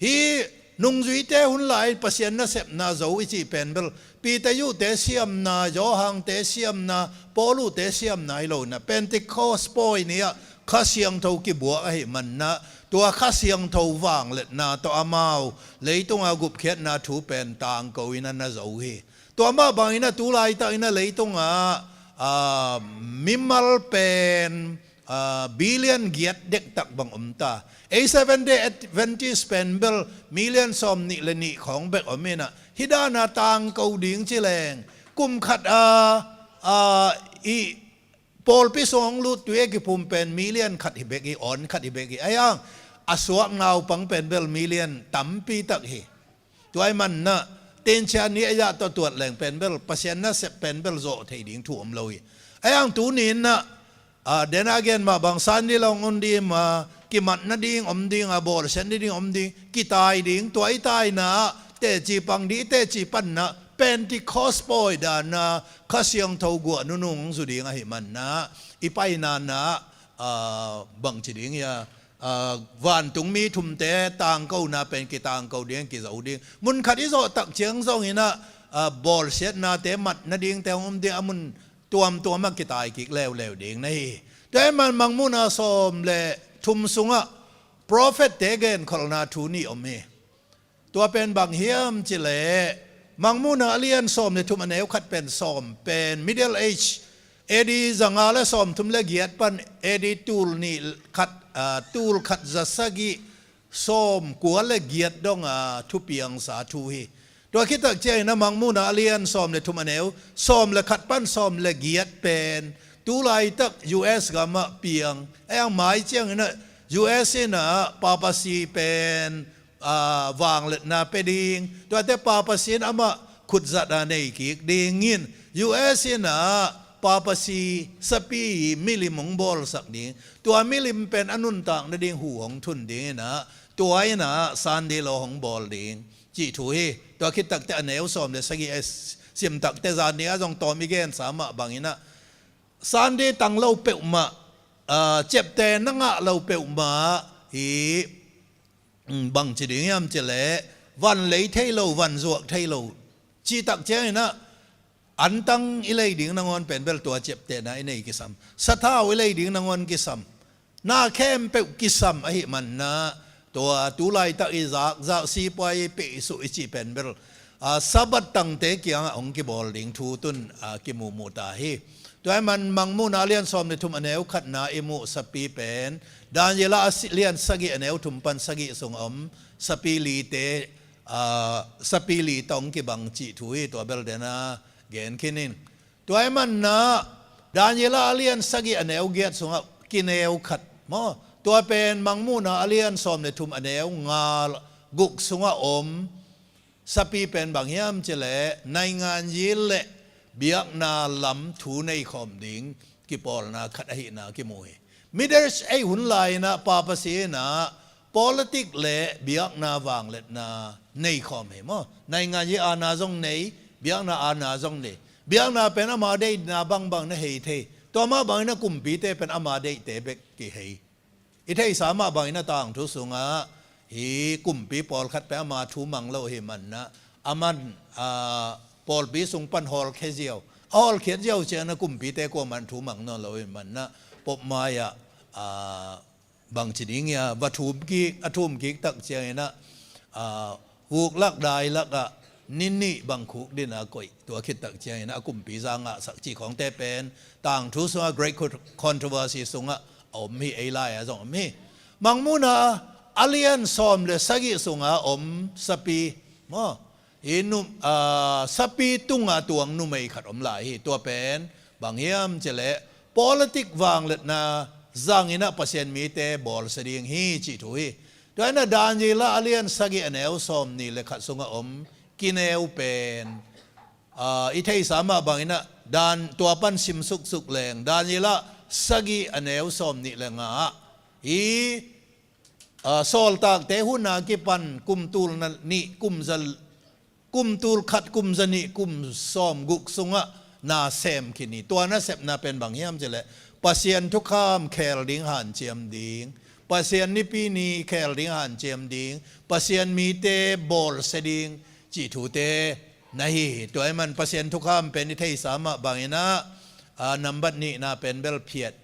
Hih nungzuite hun lai Pasian nasepna zo i cih pen bel Peter Yu te siamna, Johan te siamna, Paul te siamna hi lo inah Pentecost pawi ni ah Kha Siangtho kibuak ahih manna, tua Kha Siangtho vangliatna tawh amau leitunga gupkhiatna thu pen tangko inah na zo hi. Tua mah bang inah tu laitak inah leitunga, a, mimal pen, a, billion giat dektak bang om ta. Ei Seventh Day Adventist pen bel million sawm nih le nih khawng bek om inah hih dana tangko ding ci leng kum khat a, a, i pawlpi sung hong lut tui a kiphum pen million khat hi bek hi, awn khat hi bek hi. Ahi hang a suak naupang pen bel million tampi tak hi. Tua ahih manna tencia ni a yah tawh tuat leng pen bel Pasian nasep pen bel zawh thei ding thu om lo hi. Ahi hang tuni inah, a, dena gen mah bang Sunday law hong om ding a, kimat nading om ding a, bawlsiat nading om ding, kitai ding, tua i taina ah teci pang ding, i teci panna Pentecost pawi dan a Kha Siangtho guah nunung zu ding ahih man a, i paina na, ah, bangci ding hia, ah, vantungmi thumte tangkona pen kitangko ding, kizo ding. Mun khat i zawh tak ciang zongin ah, ah, bawlsiatnate mat nadingte hong om ding, a mun tuamtuam ah kitai kik leuleu ding na hi. Tua ahih man Mangmuhna sawm le thum sungah profet-te genkholhna thu nih om hi. Tua pen bang hiam cih leh, Mangmuhna a lian sawm le thum, a neu khat pen sawm pen Middle Age, A D zanga le sawmthum le giat pan A D tul nih khat, ah, tul khat za sagih sawmkua le giat dong a thupiangsa thu hi. Tua khit tak ciangin ah Mangmuhna a lian sawm le thum, a neu sawm le khat pan sawm le giat pen tu laitak U S gam ah piang. A hang mai ciangin ah U S in ah papacy pen, ah, vangliatna pia ding, tuate papacy in amah khutzat a nei kik dingin, U S in ah papacy sapi milim hong bawlsak ding, tua milim pen a nuntak nading hu hong thun dingin ah, tua in ah Sunday law hong bawl ding cih thu hi. Tua khit tak teh a neu sawm le sagih a sim tak teh zan ding a zong tawm i gensa mah bangin ah, Sunday tang lo peuhmah, ah, ciaptehna ngah lo peuhmah hi, mm, bangci ding hiam cih leh, van lei thei lo, van zuak thei lo cih tak ciangin ah, antang i lei ding nangawn pen bel tua ciaptehna i nei kisam, sathau i lei ding nangawn kisam, na khempeuh kisam ahih man a, tua tu laitak i zakzak sipuai i pehsuh i cih pen bel, ah, Sabbath tangte kiangah hong kibawl ding thu tun, ah, kimuhmuh ta hi. Tua ahih man Mangmuhna a lian sawm le thum, a neu khatna i muh sapi pen Daniel a si-, lian sagih, a neu thum pan sagih sung a om sapi lite, ah, sapi li tawh hong kibang cih thu hi. Tua bel den a gen khin in. Tua ahih man a, Daniel a lian sagih, a neu giat sungah kineu khat maw, tua pen Mangmuhna a lian sawm le thum, a neu nga, guk sungah om sapi pen bang hiam cih leh, naingan yil le biakna lam thu nei khawm ding kipawlna khat ahihna kimu hi. Middle Age hun lai-in ah papacy in ah politic le biakna vangliatna nei khawm hi maw. Naingan yil aana zong nei, biakna aana zong nei. Biakna pen ama deihna bangbang na hei thei. Tua mah bangin ah kumpite pen ama deihte bek kihei. I theihsa mah bangin ah tangthu sungah hih kumpi pawlkhat pen ama thu mang lo ahih man a, aman, ah, pawlpi sung pan hawlkhia ziau. A hawlkhiat ziau ciangin ah kumpite kuamah thu mang nawn lo ahih man a, pop mai-ah, ah, bangci ding hia, va thum kik, a thum kik tak ciangin ah, ah, guk lak dai lakah ni nih bang khuk dingin a koih. Tua khit tak ciangin ah a kumpi za ngahsak cih khawngte pen tangthu sungah Great Con-, Controversy sungah a om hi, ei lai-ah zong om hi. Mangmuhna a lian sawm le sagih sungah a om sapi maw, hih nu-, ah, sapi tunga tuang numei khat om lai hi. Tua pen bang hiam cih leh, politic vangliatna zangin ah Pasian mite bawlsia ding hi cih thu hi. Tua in ah Daniel a lian sagih, a neu sawmnih le khat sungah om kineu pen, ah, i theihsa mah bangin ah Dan, tua pan sim suksuk leng, Daniel a sagih, a neu sawmnih le nga ah, hih, ah, sawltakte hun a kipan kum tul na nih, kum za, kum tul khat, kum za nih, kum sawmguk sungah na sem khin hi. Tua nasepna pen bang hiam cih leh, Pasian thukham khel ding hanciam ding, Pasian Nipi ni khel ding hanciam ding, Pasian mite bawlsia ding cih thute na hi hi. Tua ahih man Pasian thukham pen i theihsa mah bangin ah, ah, nambat nihna pen bel phiat.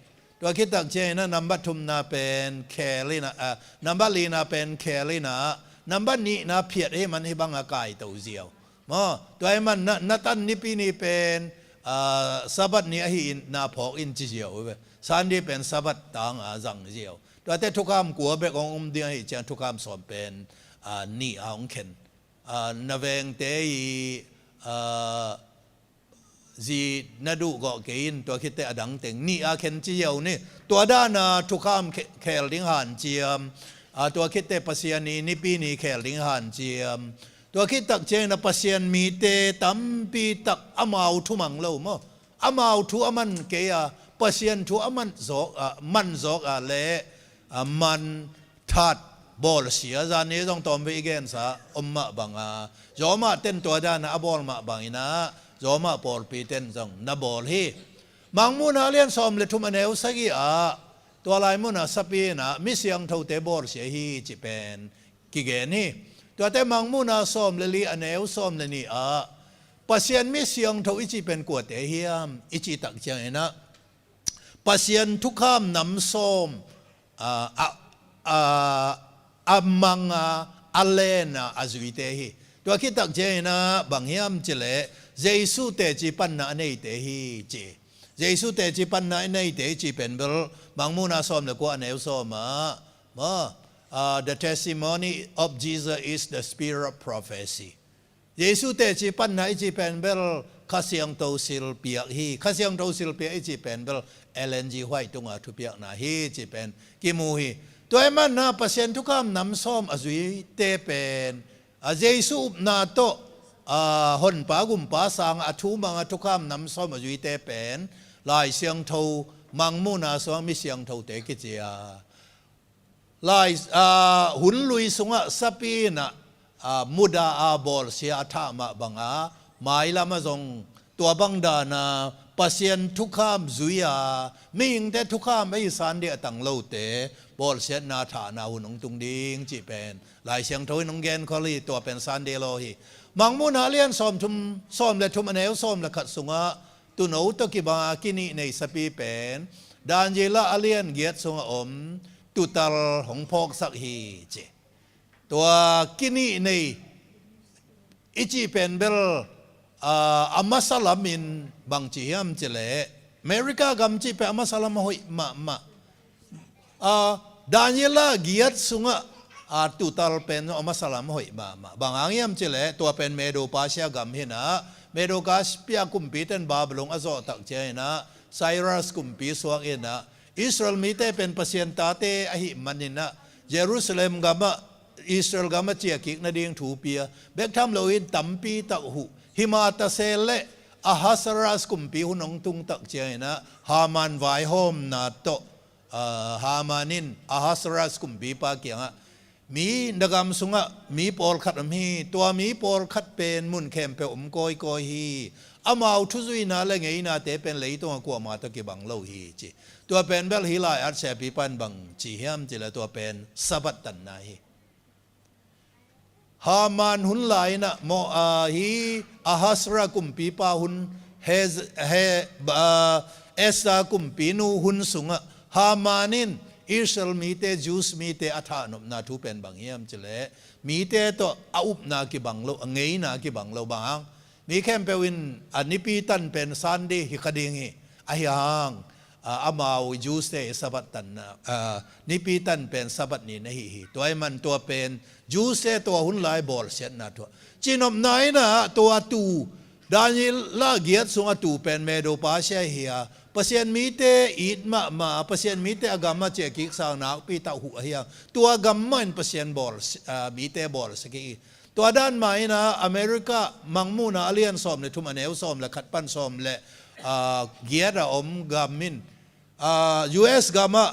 Tua khit tak ciangin ah nambat thumna pen khel in ah, ah, nambat lina pen khel in ah, nambat nihna phiat ahih man hih bang a kaito ziau maw. Tua ahih man na, Nathan Nipi ni pen, ah, Sabbath ni ahi in na phawk in ci ziau uh ve. Sunday pen Sabbath tang a zang ziau. Tuate thukham kua bek hong um ding ahih ciang thukham sawm pen, ah, nih a hong khen. Ah, na vengte i, ah, zi na duh gawh kei in, tua khitteh a dang teng nih a khen ci ziau ni. Tua dan a thukham khe-, khel ding hanciam, ah, tua khitteh Pasian i Nipi ni khel ding hanciam. Tua khit tak ciangin ah Pasian mite tampi tak amau thu mang lo maw, amau thu a man kei a, Pasian thu a man zawk, ah, man zawk a leh, ah, man that bawlsia, zan ni zong tawmvei i gensa om mah banga, Roma ten tua dana a bawl mah bangin ah Roma pawlpi ten zong na bawl hi. Mangmuhna a lian sawm le thum a neu sagih ah tua lai munah sapi in ah mi siangthote bawlsia hi cih pen kigen hi. Tuate Mangmuhna sawm le li a neu sawm le nih ah Pasian mi siangtho i cih pen kuate hiam i cih tak ciangin ah Pasian thukham nam sawm, a, a, a, a manga, a lena, a zuite hi. Tua khit tak ciangin ah bang hiam cih leh Jesu teci panna a neite hi ci. Jesu teci panna a neite hi cih pen bel Mangmuhna sawm le kua a neu sawm ah, ma, a, the testimony of Jesus is the spirit of prophecy. Jesu teci panna i cih pen bel Kha Siangtho silpiak hi. Kha Siangtho silpiak i cih pen bel Ellen G. White tunga thupiakna hi cih pen kimu hi. Tua ahih manin ah Pasian thukham nam sawm a zuite pen, a, Jesu upna tawh, a, Honpa Gumpa sanga a thu manga thukham nam sawm a zuite pen Lai Siangtho, Mangmuhna sungah mi siangthote kici a, Lai, aa, hun lui sungah sapi in ah, aa, muda a bawlsia a thah mah banga, mailam ah zong tua bang dana Pasian thukham zui a, mihingte thukham ahi Sunday a tang lote bawlsiatna thahna hun hong tung ding cih pen Lai Siangtho in hong genkhol hi. Tua pen Sunday law hi. Mangmuhna a lian sawm thum, sawm le thum a neu sawm le khat sungah tuuno tawh kibanga kinihnei sapi pen Daniel a lian giat sungah om tuutal hong phawksak hi ci. Tua kinihnei i cih pen bel, aa, a masa lamin bang ci hiam cih leh America gam cih pen a masa lam a hoih mahmah. Aa, Daniel a giat sungah, aa, tuutal pen a masa lam a hoih mahmah. Bang hang hiam cih leh tua pen Medo Persia gam hi in ah, Medo Persia kumpite in Babylon a zawh tak ciangin ah Cyrus kumpi suak in ah Israel mite pen Pasian tate ahih manin ah Jerusalem gamah, Israel gamah ciahkik nading thu pia, bek tham loin tampi tak huh. Hi mah ta se leh Ahasuerus kumpi hun hong tung tak ciangin ah Haman vaihawmna tawh, aa, Haman in Ahasuerus kumpipa kiangah, mi na gam sungah mi pawlkhat om hi. Tua mi pawlkhat pen mun khempeuh om kawikawi hi. Amau thuzuihna le ngeinate pen leitungah kuamah tawh kibang lo hi ci. Tua pen bel hih lai-at siapipa in bang ci hiam cih leh tua pen Sabbath tanna hi. Haman hun lai in ah maw, aa, hih Ahasuerus kumpipa hun, Hez-, He-, aa, Esther kumpinu hun sungah Haman in Israel mite, Jews mite a thahnopna thu pen bang hiam cih leh mite tawh a upna kibang lo, a ngeina kibang lo. Bang hang, mi khempeuh in a nipi tan pen Sunday hi kha ding hi. Ahi hang, a, amau Jews te Sabbath tanna, a, nipi tan pen Sabbath ni na hi hi. Tua ahih man tua pen Jews te tua hun lai bawlsiatna thu a, cinopna in ah tua tuu, Daniel a giat sungah tuu pen Medo Persia hi a, Pasian mite it mahmah, Pasian mite a gam a ciahkik sang nakpi tak huh ahi hang, tua gam mah in Pasian bawl, a, mite bawlsia kik hi. Tua dan mah in ah America Mangmuhna a lian sawm le thum a neu sawm le khat pan sawm le, aa, giat a om gam in, aa, U S gamah,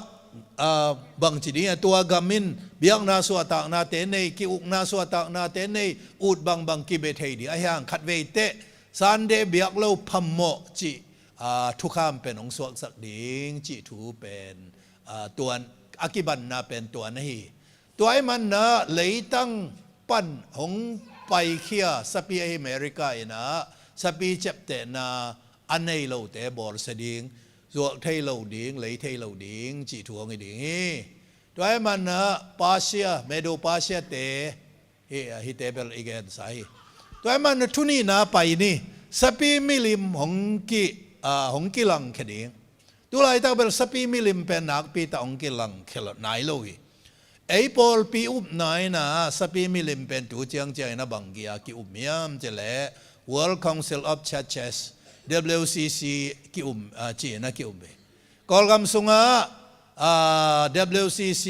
aa, bangci ding a, tua gam in biakna suahtaknate nei, ki-ukna suahtaknate nei, ut bangbang kibia thei ding ahi hang, khatvei teh Sunday biak lo phamawh cih, aa, thukham pen hong suaksak ding cih thu pen, aa, tuan, a kibanna pen tuan ahi. Tua ahih man ah leitang pan hong paikhia sapi ahi America in ah sapi ciaptehna a nei lote bawlsia ding, zuak thei lo ding, lei thei lo ding cih thu hong hi ding hi. Tua ahih man ah Persia, Medo Persia te, hi, hihte bel i gensa hi. Tua ahih man ah thu nihna pai ni, sapi milim hong ki, ah, hong kilangkhia ding. Tulaitak bel sapi milim pen nakpi tak hong kilangkhia lo, nai lo hi. Ei pawlpi upna in ah sapi milim pen tu ciangciang in ah bang gei a ki-um hiam cih leh World Council of Churches, W C C ki-um, ah, ci-in ah ki-um hi. Kawlgam sungah, ah, W C C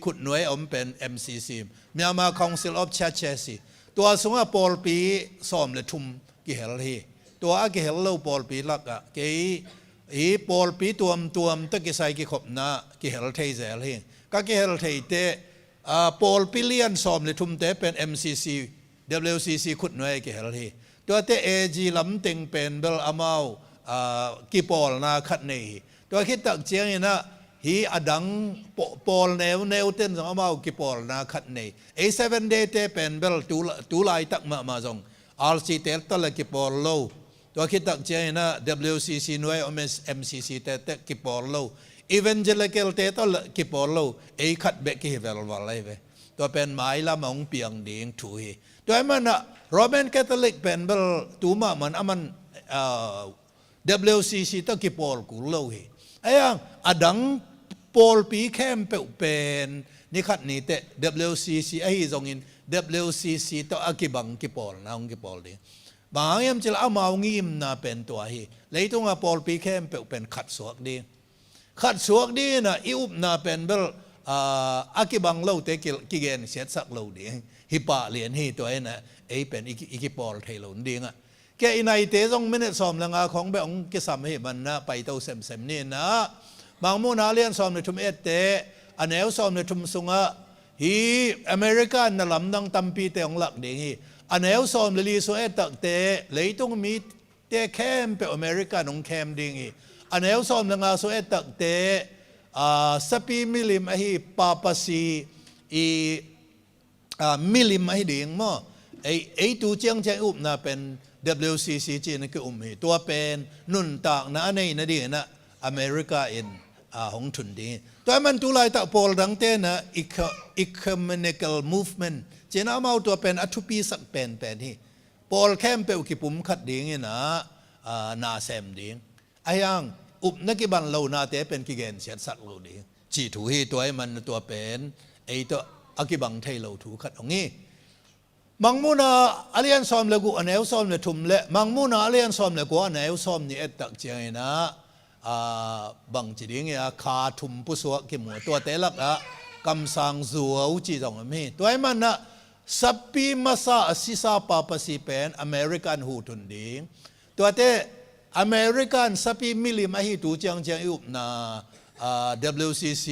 khutnuai a om pen M C C, Myanmar Council of Churches hi. Tua sungah pawlpi sawm le thum kihel hi. Tua a kihel lo pawlpi lakah kei i pawlpi tuamtuam tawh kisai kikhopna kihel thei zel hi. Ka kihel thei teh, ah, pawlpi lian sawm le thumte pen M C C, W C C khutnuai a kihel hi. Tuate A G lamteng pen bel amau, ah, kipawlna khat nei hi. Tua khit tak ciangin ah hih a dang paw-, pawl neuneu ten zong amau kipawlna khat nei. Ei Seven Day te pen bel tu la-, tu laitak mahmah zong R C te tawh le kipawl lo. Tua khit tak ciangin ah W C C nuai om M C C te tawh kipawl lo. Evangelical te tawh le kipawl lo. Ei khat bek kihi velval ahi ve. Tua pen mailam a hong piang ding thu hi. Tua ahih manin ah Roman Catholic pen bel tu mahmah in aman, ah, W C C tawh kipawl kul lo hi. Ahi hang a dang pawlpi khempeuh pen ni khat ni teh W C C ahi zongin W C C tawh a kibang kipawlna hong kipawl ding. Bang hang hiam cih leh amau ngimna pen tua hi. Leitung a pawlpi khempeuh pen khat suak ding. Khat suak dingin ah i upna pen bel, ah, a kibang lote ki, kigensiatsak lo ding. Hih pah lian hi, tua in ah ei pen i ki, i kipawl thei lo ding ah. Kei i naite zong minute sawm le nga khawng bek hong kisam ahih manin ah paito semsem ni in ah. Mangmuhna a lian sawm le thum et teh, a neu sawm le thum sungah hih America in na lamdang tampite hong lak ding hi. A neu sawm le li sung et tak teh leitung mi te khempeuh America in hong khem ding hi. A neu sawm le nga sung et tak teh, ah, sapi milim ahi papacy i, ah, milim ahi ding maw. Ei, ei tu ciangciang i upna pen W C C ci-in a ki-um hi. Tua pen nuntakna a nei nadingin ah America in, ah, hong thun ding hi. Tua ahih manin tu laitak pawl dangte in ah ecu-, ecumenical movement ci-in ah amau tua pen a thupisak penpen hi. Pawl khempeuh kipumkhat dingin ah, ah, na sem ding. Ahi hang upna kiban lonate pen kigensiatsak lo ding. Cih thu hi. Tua ahih manin tua pen ei tawh a kibang thei lo thu khat hong hi. Mangmuhna a lian sawm le guk a neu sawm le thum le Mangmuhna a lian sawm le kua a neu sawm nih et tak ciangin ah, ah, bangci ding hi a, kha thum pusuak kimu a, tuate lakah kamsang zuau cih zong om hi. Tua ahih manin ah sapi masa a sisa papacy pen America in huh thun ding. Tuate America in sapi milim ahi tu ciangciang i upna, ah, W C C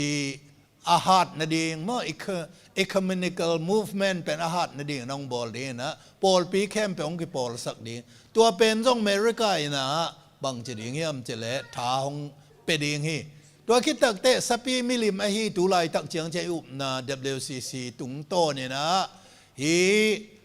a hat nading maw, ecu-, ecumenical movement pen a hat nadingin hong bawl dingin ah pawlpi khempeuh hong kipawlsak ding. Tua pen zong America in ah bangci ding hiam cih leh tha hong pia ding hi. Tua khit tak teh sapi milim ahi tu laitak ciangciang i upna W C C tungtawnin ah hih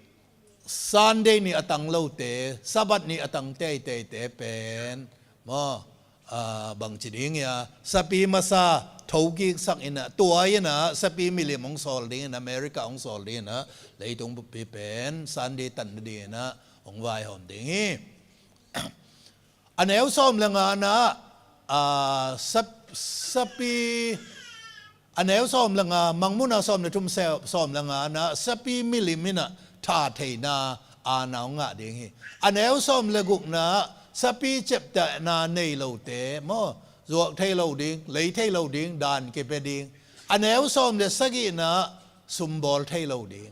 Sunday ni a tang lote, Sabbath ni a tang teiteite pen maw, ah, bangci ding hi a, sapi masa thokiksak in ah, tua in ah sapi milim hong sawl dingin, America hong sawl dingin ah, leitung buppi pen Sunday tan nadingin ah hong vaihawm ding hi. A neu sawm le nga na, ah, sap-, sapi, a neu sawm le nga, Mangmuhna sawm le thum se-, sawm le nga na, sapi milim in ah tha theina aana hong ngah ding hi. A neu sawm le guk na, sapi ciaptehna nei lote maw, zuak thei lo ding, lei thei lo ding, daan kipia ding. A neu sawm le sagih na, sumbawl thei lo ding.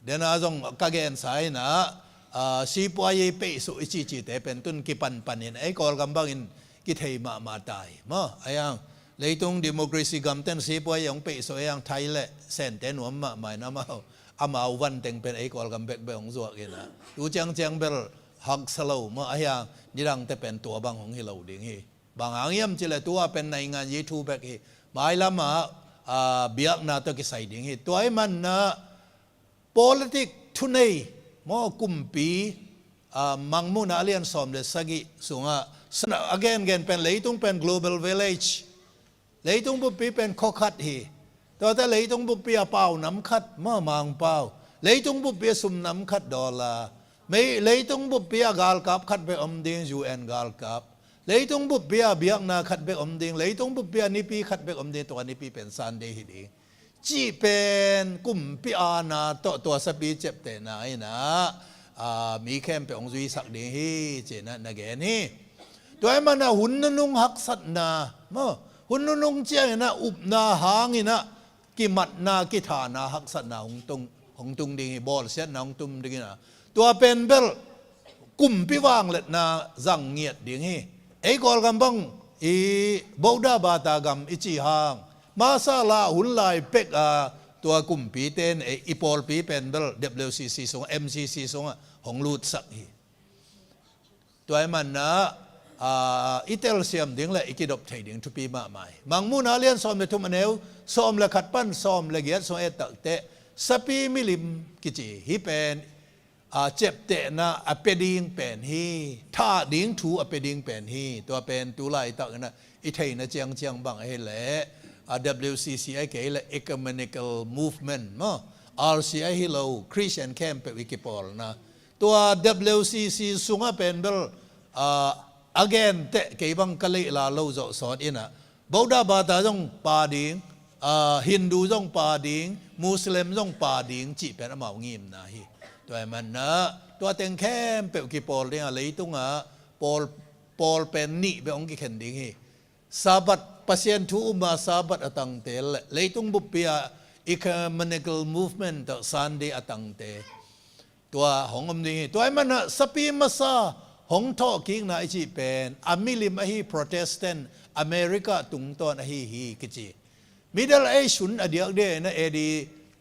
Dena zong ka gensa in ah, ah, sipuai ei peihsuh i cihcihte pen tun kipanpanin ei Kawlgam bangin kithei mahmah ta hi maw. Ahi hang leitung democracy gamten sipuai ei hong peihsuh, ahi hang Thai le Sente nuam mahmah in amau, amau vanteng pen ei Kawlgam bekbek hong zuak in ah tu ciangciang bel haksa lo maw. Ahi hang nidangte pen tua bang hong hi lo ding hi. Bang hang hiam cih leh tua pen naingan yi thu bek hi. Mailam ah, ah, biakna tawh kisai ding hi. Tua ahih manin ah politic thunei maw, kumpi, ah, Mangmuhna a lian sawm le sagih sungah, sa-, a gengen pen leitung pen global village, leitung buppi pen khua khat hi. Tuate leitung buppi a pau nam khat maw, Mangpau. Leitung buppi a sum nam khat, dollar. Mei, leitung buppi a galkap khat bek om ding, U N galkap. Leitung buppi a biakna khat bek om ding, leitung buppi a nipi khat bek om ding, tua nipi pen Sunday hi ding. Cih pen kumpi aana tawh tua sapi ciaptehna in ah, ah, mi khempeuh hong zuisak ding hi, ci-in ah na gen hi. Tua ahih manin ah hun nunung haksatna maw, hun nunung ciangin ah upna hangin ah kimatna, kithana, haksatna hong tung, hong tung ding hi, bawlsiatna hong tung ding in ah. Tua pen bel kumpi vangliatna zang ngiat ding hi. Ei Kawlgam bang i Buddha bata gam i cih hang, masala hun lai pek a Tua kumpite in ei, i pawlpi pen bel W C C sungah, M C C sungah hong lutsak hi. Tua ahih manin ah, i telsiam ding le i kidop thei ding thupi mahmah hi. Mangmuhna a lian sawm le thum, a neu sawm le khat pan sawm le giat sung et takteh, sapi milim kici hih pen, a, ciaptehna a pia ding pen hi, thah ding thu a pia ding pen hi. Tua pen tu laitakin ah i theihna ciangciang bang ahih leh, a, W C C ahih kei leh Ecumenical Movement maw, R C I hi lo, Christian khempeuh i kipawlna. Tua W C C sungah pen bel, a, a genteh kei bang ka leihla lo zawh sawt in ah, Buddha bata zong pha ding, a, Hindu zong pha ding, Muslim zong pha ding cih pen amau ngimna hi. Tua ahih manin ah tua teng khempeuh kipawl ding a, leitungah pawl, pawl pen nih bek hong kikhen ding hi. Sabbath, Pasian thu um a Sabbath a tangte le leitung buppi a Ecumenical Movement tawh Sunday a tangte, tua hong om ding hi. Tua ahih manin ah sapi masa hong thawhkikna i cih pen a milim ahi Protestant America tungtawn ahi hi kici. Middle Age hun a diakdiak in ah A D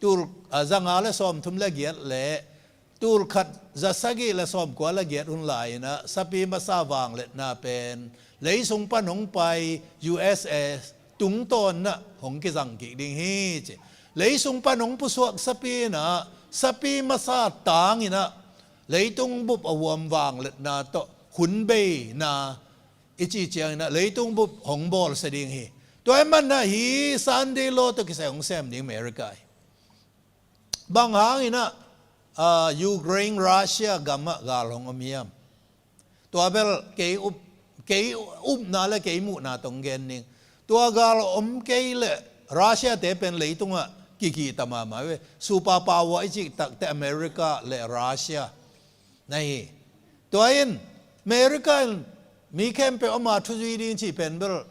tul, a, zanga le sawmthum le giat le tul khat zasagih le sawmkua le giat hun lai in ah sapi masa vangliatna pen leisung pan hong pai U S A tungtawn in ah hong kizang kik ding hi ci. Leisung pan hong pusuak sapi in ah, sapi masa tang in ah leitung bup a huam vangliatna tawh hun beina i cih ciangin ah leitung bup hong bawlsia ding hi. Tua ahih manin ah hih Sunday law tawh kisai hong sem ding America hi. Bang hangin ah, a, Ukraine, Russia gamah gal hong om hiam? Tua bel kei up, kei upna le kei muhna tawh gen ning. Tua gal om kei leh Russia-te pen leitungah kikihta mahmah ve. Superpower i cih takteh America le Russia na hi. Tua in America in mi khempeuh ama thu zui ding cih pen bel,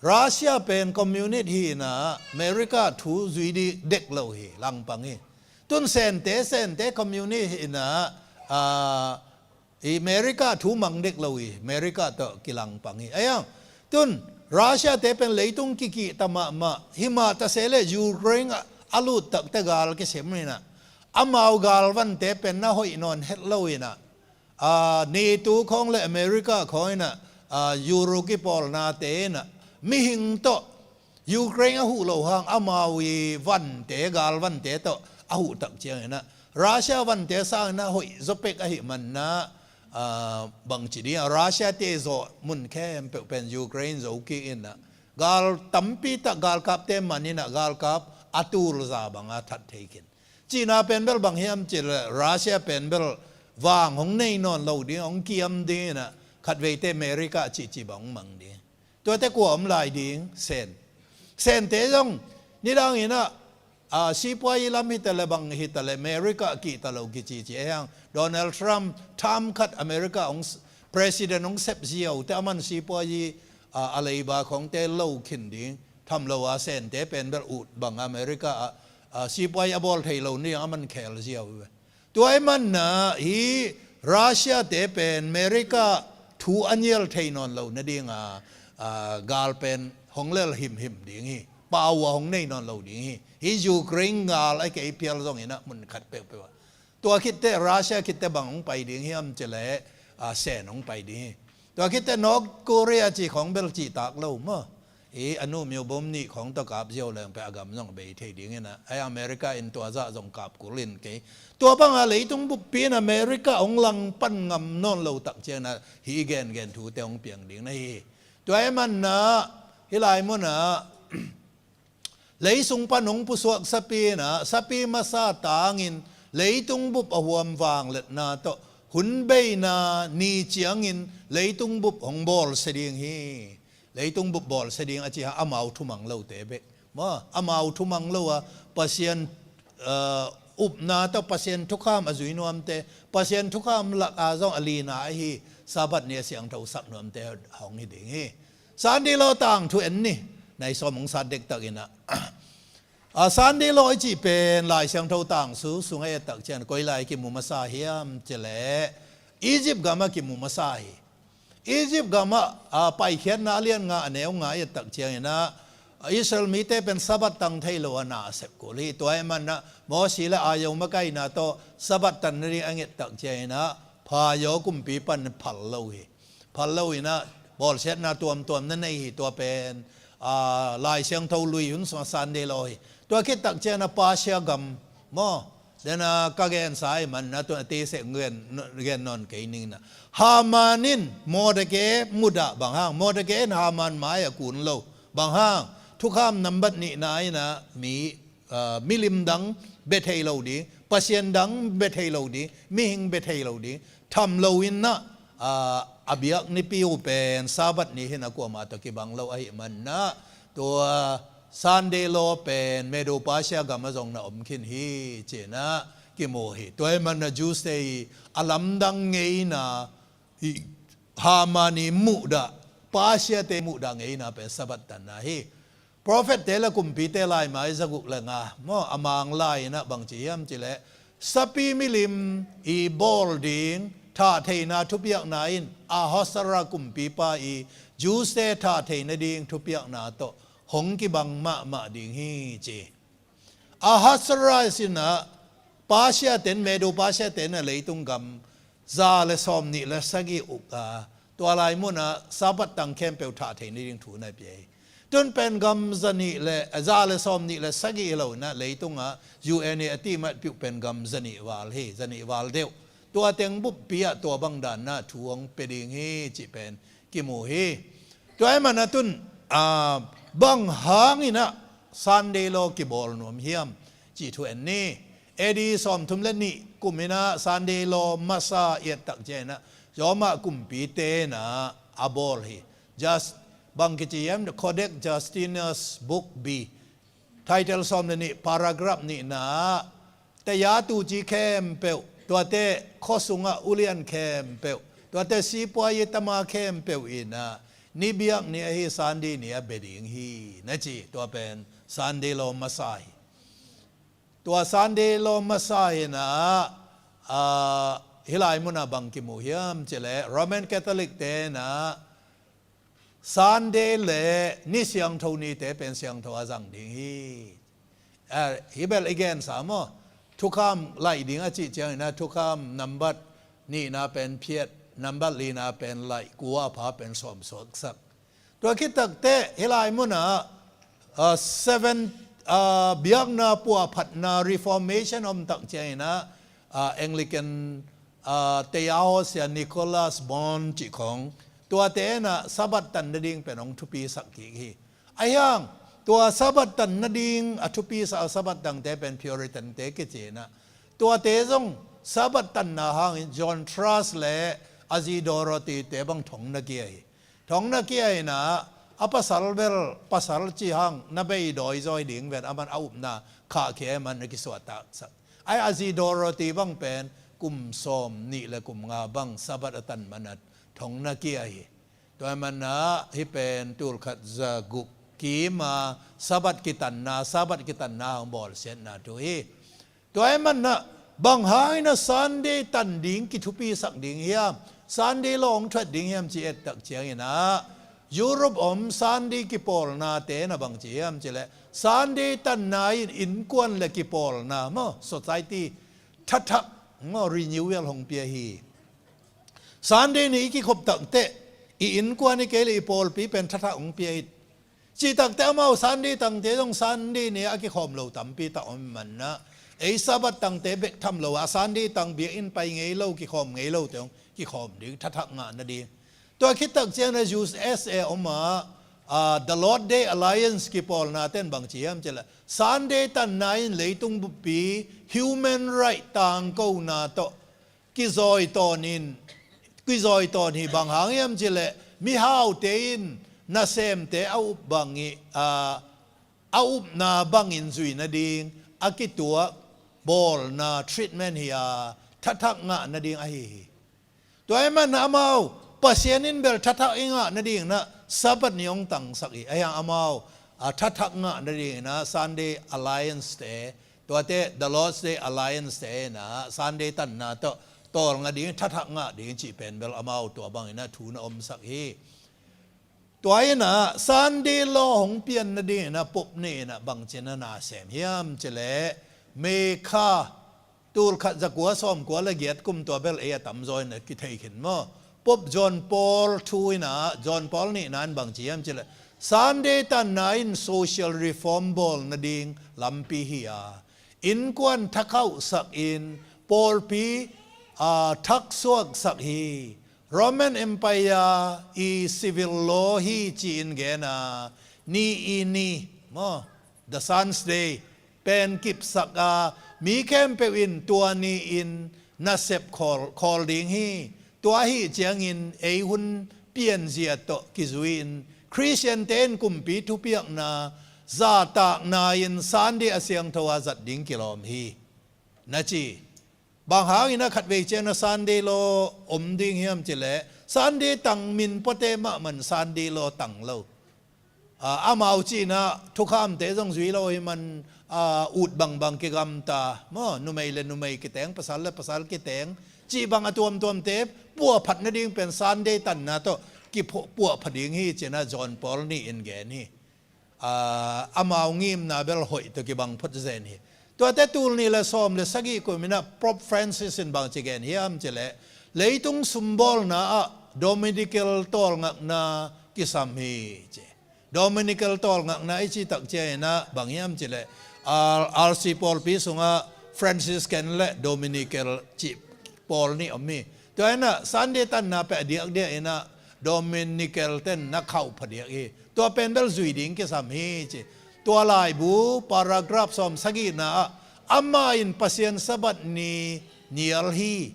Russia pen communist hi in ah America thu zui ding dek lo hi, langpang hi. Tun Sente, Sente communist hi in ah, a, i America thu mang dek lo hi, America tawh kilangpang hi. Ahi hang tun Russia-te pen leitung kikihta mahmah, himah ta se leh Ukraine a, a lut takteh gal kisem hi in ah, amau galvante pen na hoih nawn het lo hi in ah, a, NATO khawng le America khawng in ah, a, Euro kipawlnate in ah mihing tawh Ukraine a huh loh hang amau i vante, galvante tawh a huh tak ciangin ah Russia vante sangin ah hoih zaw pek ahih manin ah, a, bangci ding a, Russia-te zawh mun khempeuh pen Ukraine zo kik in ah gal tampi tak, galkapte man in ah galkap a tulza banga that thei khin. Cihna pen bel bang hiam cih leh Russia pen bel vang hong nei nawn lo ding, hong kiam ding in ah khatveite America a cihcih bang hong mang ding. Tuate kua om lai ding? Sen. Sente zong nidang in ah, a, sipuayi lam hi ta leh bang hi ta leh America a kihta lo kici ci. Ahi hang Donald Trump, term khat America hong s-, president hong sep ziau teh aman sipuayi, a, a leiba khawngte lo khin ding. Tham lo a Sente pen bel ut bang America a, a, sipuayi a bawl thei lo ni aman khel ziau ve. Tua ahih manin ah hih Russia-te pen America thu a nial thei nawn lo nading a, a, gal pen hong lel himhim ding hi. Power hong nei nawn lo ding hi. Hih Ukraine gal ahih kei phial zongin ah mun khat peuhpeuh ah. Tua khit teh Russia khit teh bang hong pai ding hiam cih leh, a, Sen hong pai ding hi. Tua khit teh North Korea cih khawng bel cihtak lo maw. Hih a nu myo bom nih khawng tawh kap ziau leng pen a gam zong a bei thei ding in ah, ahi America in tua zah zong kap kul in kei. Tua banga leitung buppi in America hong langpan ngam nawn lo tak ciangin ah hih i gengen thute hong piang ding na hi. Tua ahih manin ah hih lai munah leisung pan hong pusuak sapi in ah, sapi masa tangin leitung bup a huam vangliatna tawh hun beina ni ciangin leitung bup hong bawlsia ding hi. Leitung bup bawlsia ding a cih hang amau thumang lote bek maw, amau thumang lo a Pasian, a, upna tawh Pasian thukham a zui nuamte, Pasian thukham lak a zong a lina ahi Sabbath ni a siangthosak nuamte hong hi ding hi. Sunday law tangthu en ni. Nai sawm hong sat dektak in ah, a, Sunday law i cih pen Lai Siangtho tangthu sungah et tak ciang koi lai kimu masa hiam cih leh Egypt gamah kimu masa hi. Egypt gamah, a, Paikhiatna a lian nga a neu nga i et tak ciangin ah, Israel mite pen Sabbath tang thei lo a na a sep kul hi. Tua ahih manin ah Mosi le aa-yo makaihna tawh Sabbath tan nading a nget tak ciangin ah Pharaoh kumpi pan phal lo hi. Phal lo in ah bawlsiatna tuamtuam na nei hi. Tua pen, aa, Lai Siangtho lui hun sungah Sunday law hi. Tua khit tak ciangin ah Persia gam maw, den a ka gensa ahih manin ah tun a teisek gen, gen nawn kei ning in ah, Haman in Mordekai mudah bang hang, Mordekai in Haman mai-ah kun lo bang hang, thukham nambat nihna in ah mi, aa, milim dang bia thei lo ding, pasian dang bia thei lo ding, mihing bia thei lo ding, tham lo in ah, aa, a biak nipi uh pen Sabbath ni hi in ah kuamah tawh kibang lo ahih manin ah tua Sunday law pen Medo Persia gam ah zong na om khin hi ci in ah kimu hi. Tua ahih manin ah Jews te i a lamdang ngeina, i Haman i muhdah, Persia te muhdah ngeina pen Sabbath tanna hi. Prophet te le kumpite laimai zaguk le nga maw, a Mang lai in ah bang ci hiam cih leh, sapi milim i bawl ding thahtheihna thupiakna in Ahasuerus kumpipa i Jews te thahthei nading thupiakna tawh hong kibang mahmah ding hi ci. Ahasuerus in ah Persia ten, Medo Persia ten a leitung gam za le sawmnih le sagih uk a, tua lai mun ah Sabbath tang khempeuh thahthei nading thu na pia hi. Tun pen gam zanih le, za le sawmnih le sagih hi lo in ah leitung ah U N i a timah piuh pen gam zanih val hi, zanih val deuh. Tua teng buppi ah tua bang dan ah thu hong pia ding hi cih pen kimu hi. Tua ahih manin ah tun, aa, bang hangin ah Sunday law kibawl nuam hiam cih thu en ni. A D sawmthum le nih kum in ah Sunday law masa i et tak ciangin ah Roma kumpite in ah a bawl hi. Just bang kici hiam, the Codex Justinus Book B, title sawm le nih, paragraph nihna ah, taya tuci khempeuh, tuate khua sungah ulian khempeuh, tuate sipuai i tama khempeuh in ah ni biak ni ahi Sunday ni ah bia ding hi na ci. Tua pen Sunday law masa hi. Tua Sunday law masa hi in ah, aa, hih lai mun ah bang kimu hiam cih leh Roman Catholic te in ah Sunday le ni siangtho nite pen siangtho a zang ding hi. Ah, hih bel i gensa maw, thukham laih ding a cih ciangin ah thukham nambat nihna pen phiat, nambat lina pen laih, kua a pha pen sawm suaksak. Tua khit tak teh hih lai mun ah, ah, seven, ah, biakna puahphatna Reformation om tak ciangin ah, ah, Anglican, ah, teyahosia Nicholas Bond cih khong, tuate in ah Sabbath tan nading pen hong thupisak kik hi. Ahi hang tua Sabbath tan nading a thupisak a Sabbath tangte pen Puritan te kici in ah, tuate zong Sabbath tanna hangin John Truss le a zi Dorothy te bang thong na kia hi. Thong na kia in ah, a pasal bel pasal ci hang na bei dawi zawi ding ven, aman a upna khahkhia, aman na kisuahtaksak. Ai, a zi Dorothy bang pen kum sawmnih le kum nga bang Sabbath a tan man ah thong na kia hi. Tua ahih manin ah hih pen tulkhat zaguk kim a Sabbath kitanna, Sabbath kitanna hong bawlsiatna thu hi. Tua ahih manin ah bang hangin ah Sunday tan ding kithupisak ding hiam, Sunday law hong thuat ding hiam cih et tak ciangin ah, Europe om Sunday kipawlnate in ah bang ci hiam cih leh, Sunday tanna in innkuan le kipawlna maw, society thathak maw, renewal hong pia hi. Sunday ni i kikhop tak teh i innkuan hi kei leh i pawlpi pen thathak hong pia hi. Cih tak teh amau Sunday tangte zong Sunday ni a kikhawm lo tampi tak om ahih manin ah, ei Sabbath tangte bek tham lo a, Sunday tang biakinn pai ngei lo, kikhawm ngei lote hong kikhawm ding, thathak ngah nading. Tua khit tak ciangin ah U S A om a, ah, The Lord's Day Alliance kipawlnate in bang ci hiam cih leh, Sunday tanna in leitung buppi human right tangkona tawh kizawi tawn in, kizawi tawn hi. Bang hang hiam cih leh, mihaute in nasemte a up bang i, aa, a upna bangin zui nading a kituak bawlna, treatment hi a, thathak ngah nading ahi hi. Tua ahih manin ah amau Pasian in bel thathak i ngah nadingin ah Sabbath ni hong tangsak hi. Ahi hang amau, aa, thathak ngah nadingin ah Sunday Alliance te, tuate The Lord's Day Alliance te in ah Sunday tanna tawh tawlnga ding, thathak ngah ding cih pen bel amau tua bangin ah thu na omsak hi. Tua inah Sunday law hong pian nading inah Pope nih inah bangci na na sem hiam cileh, May kha tulkhat zakua sawmkua le giat kum tua bel ei a tamzaw inah kithei khin maw. Pope John Paul thu inah, John Paul nihna in bangci hiam cileh, Sunday tanna in social reform bawl nading lampi hi a, innkuan thakhauhsak in pawlpi, aa, thaksuaksak hi. Roman Empire i civil law hi ci-in gen a, ni i ni maw, the Sunday pen kipsak a, mi khempeuh in tua ni-in nasep khawl, khawl ding hi. Tua ahi ciangin ei hun pianzia tawh kizui-in Khristiante in kumpi thupiakna zahtakna in Sunday a siangtho a zat ding kilawm hi, na ci. Bang hangin a khatvei ciang a Sunday law om ding hiam cileh, Sunday tang min puate mahmah in Sunday law tang lo. Aa, amau cihna thukhamte zong zui lo hi man, aa, ut bangbang kigamta maw, numei le numei kiteng, pasal le pasal kiteng cih bang a tuamtuamte puahphat nading pen Sunday tanna tawh kipuahphat ding hi ci-in a John Paul nih in gen hi. Aa, amau ngimna bel hoih tawh kibang phot zen hi. Tuate tul nih le sawm le sagih kum inah Pope Francis in bangci gen hiam cileh, leitung sumbawlna ah Dominical tawlngakna kisam hi ci. Dominical tawlngakna i cih tak ciang inah bang hiam cileh, aa, R C pawlpi sungah Franciscan le Dominical cih pawl nih om hi. Tua inah Sunday tanna pen a diakdiak inah Dominical ten na khauh phadiak hi. Tua pen bel zui ding kisam hi ci. Tua laibu paragraph sawm sagihna ah, amah in Pasian Sabbath ni nial hi.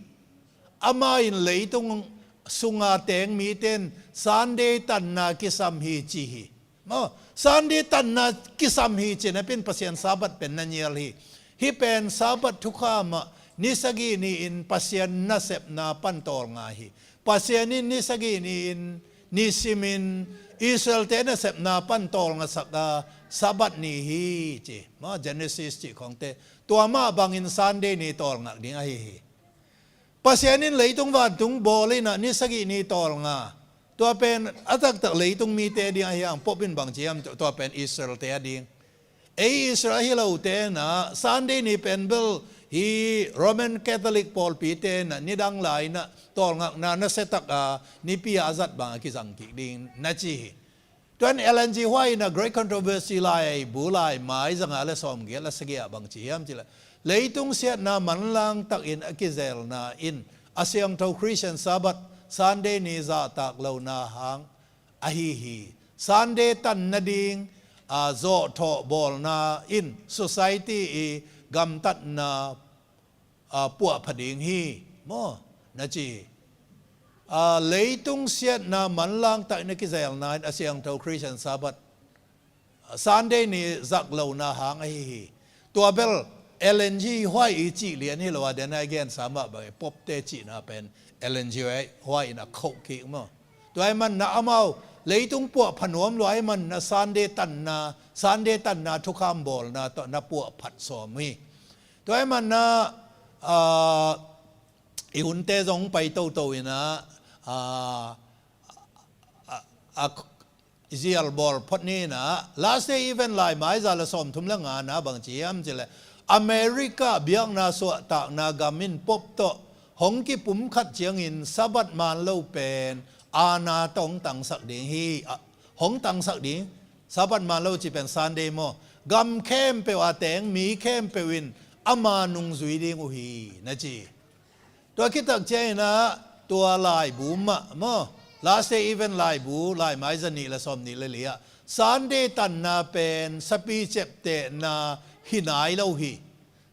Amah in leitung sunga teng mite in Sunday tanna kisam hi ci hi. Maw, Sunday tanna kisam hi ci-in a pen Pasian Sabbath pen na nial hi. Hih pen Sabbath thukham ah ni sagih ni-in Pasian nasepna pan tawlnga hi. Pasian in ni sagih ni-in, nisimin Israelte nasepna pan tawlngasak a Sabbath ni hi ci. Maw, Genesis cih khawngte. Tua mah bangin Sunday ni tawlngak ding ahi hi. Pasian in leitung vantung bawl inah ni sagih ni tawlnga. Tua pen a taktak leitung mite ading ahi hang, Pope in bangci hiam, tua pen Israelte ading. Ei Israel ahi lote inah Sunday ni pen bel hi Roman Catholic pawlpite inah nidang lai inah tawlngakna nasia tak a nipi a zat bang a kizang kik ding na ci hi. Tua in Ellen G. White in a Great Controversy laibu laimai zanga le sawmgiat le sagih ah bangci hiam cileh, leitung siatna manlang takin a kizelna in a siangtho Christian Sabbath Sunday ni zahtak lona hang ahi hi. Sunday tan nading, aa, zawhthawh bawlna in society i gamtatna, aa, puahpha ding hi maw, na ci hi. Aa, leitung siatna manlang takin a kizelna in a siangtho Christian Sabbath, aa, Sunday ni zak lona hang ahi hi. Tua bel Ellen G. White i cih lian hi lo a, den a i gensa mah bang i Pope-te cihna pen Ellen G. White in a khoh kik maw. Tua ahih manin amau leitung puahpha nuam lua ahih manin Sunday tanna, Sunday tanna thukham bawlna tawh na puahphat sawm hi. Tua ahih manin, aa, i hunte zong pai toto in a, aa, a, a, zial bawl phot ni in a, Last Day Event laimai za le sawmthum le ngana bangci hiam cileh, America biakna suahtakna gam in Pope tawh hong kipumkhat ciangin Sabbath man lo pen aana tawh hong tangsak ding hi, a, hong tangsak ding, Sabbath man lo cih pen Sunday maw, gam khempeuh a teng mi khempeuh in ama nungzui ding uh hi, na ci. Tua khit tak ciangin a, tua laibu mah maw, Last Day Event laibu, laimai za nih le sawm nih le li ah, Sunday tanna pen sapi ciaptehna hi nai lo hi.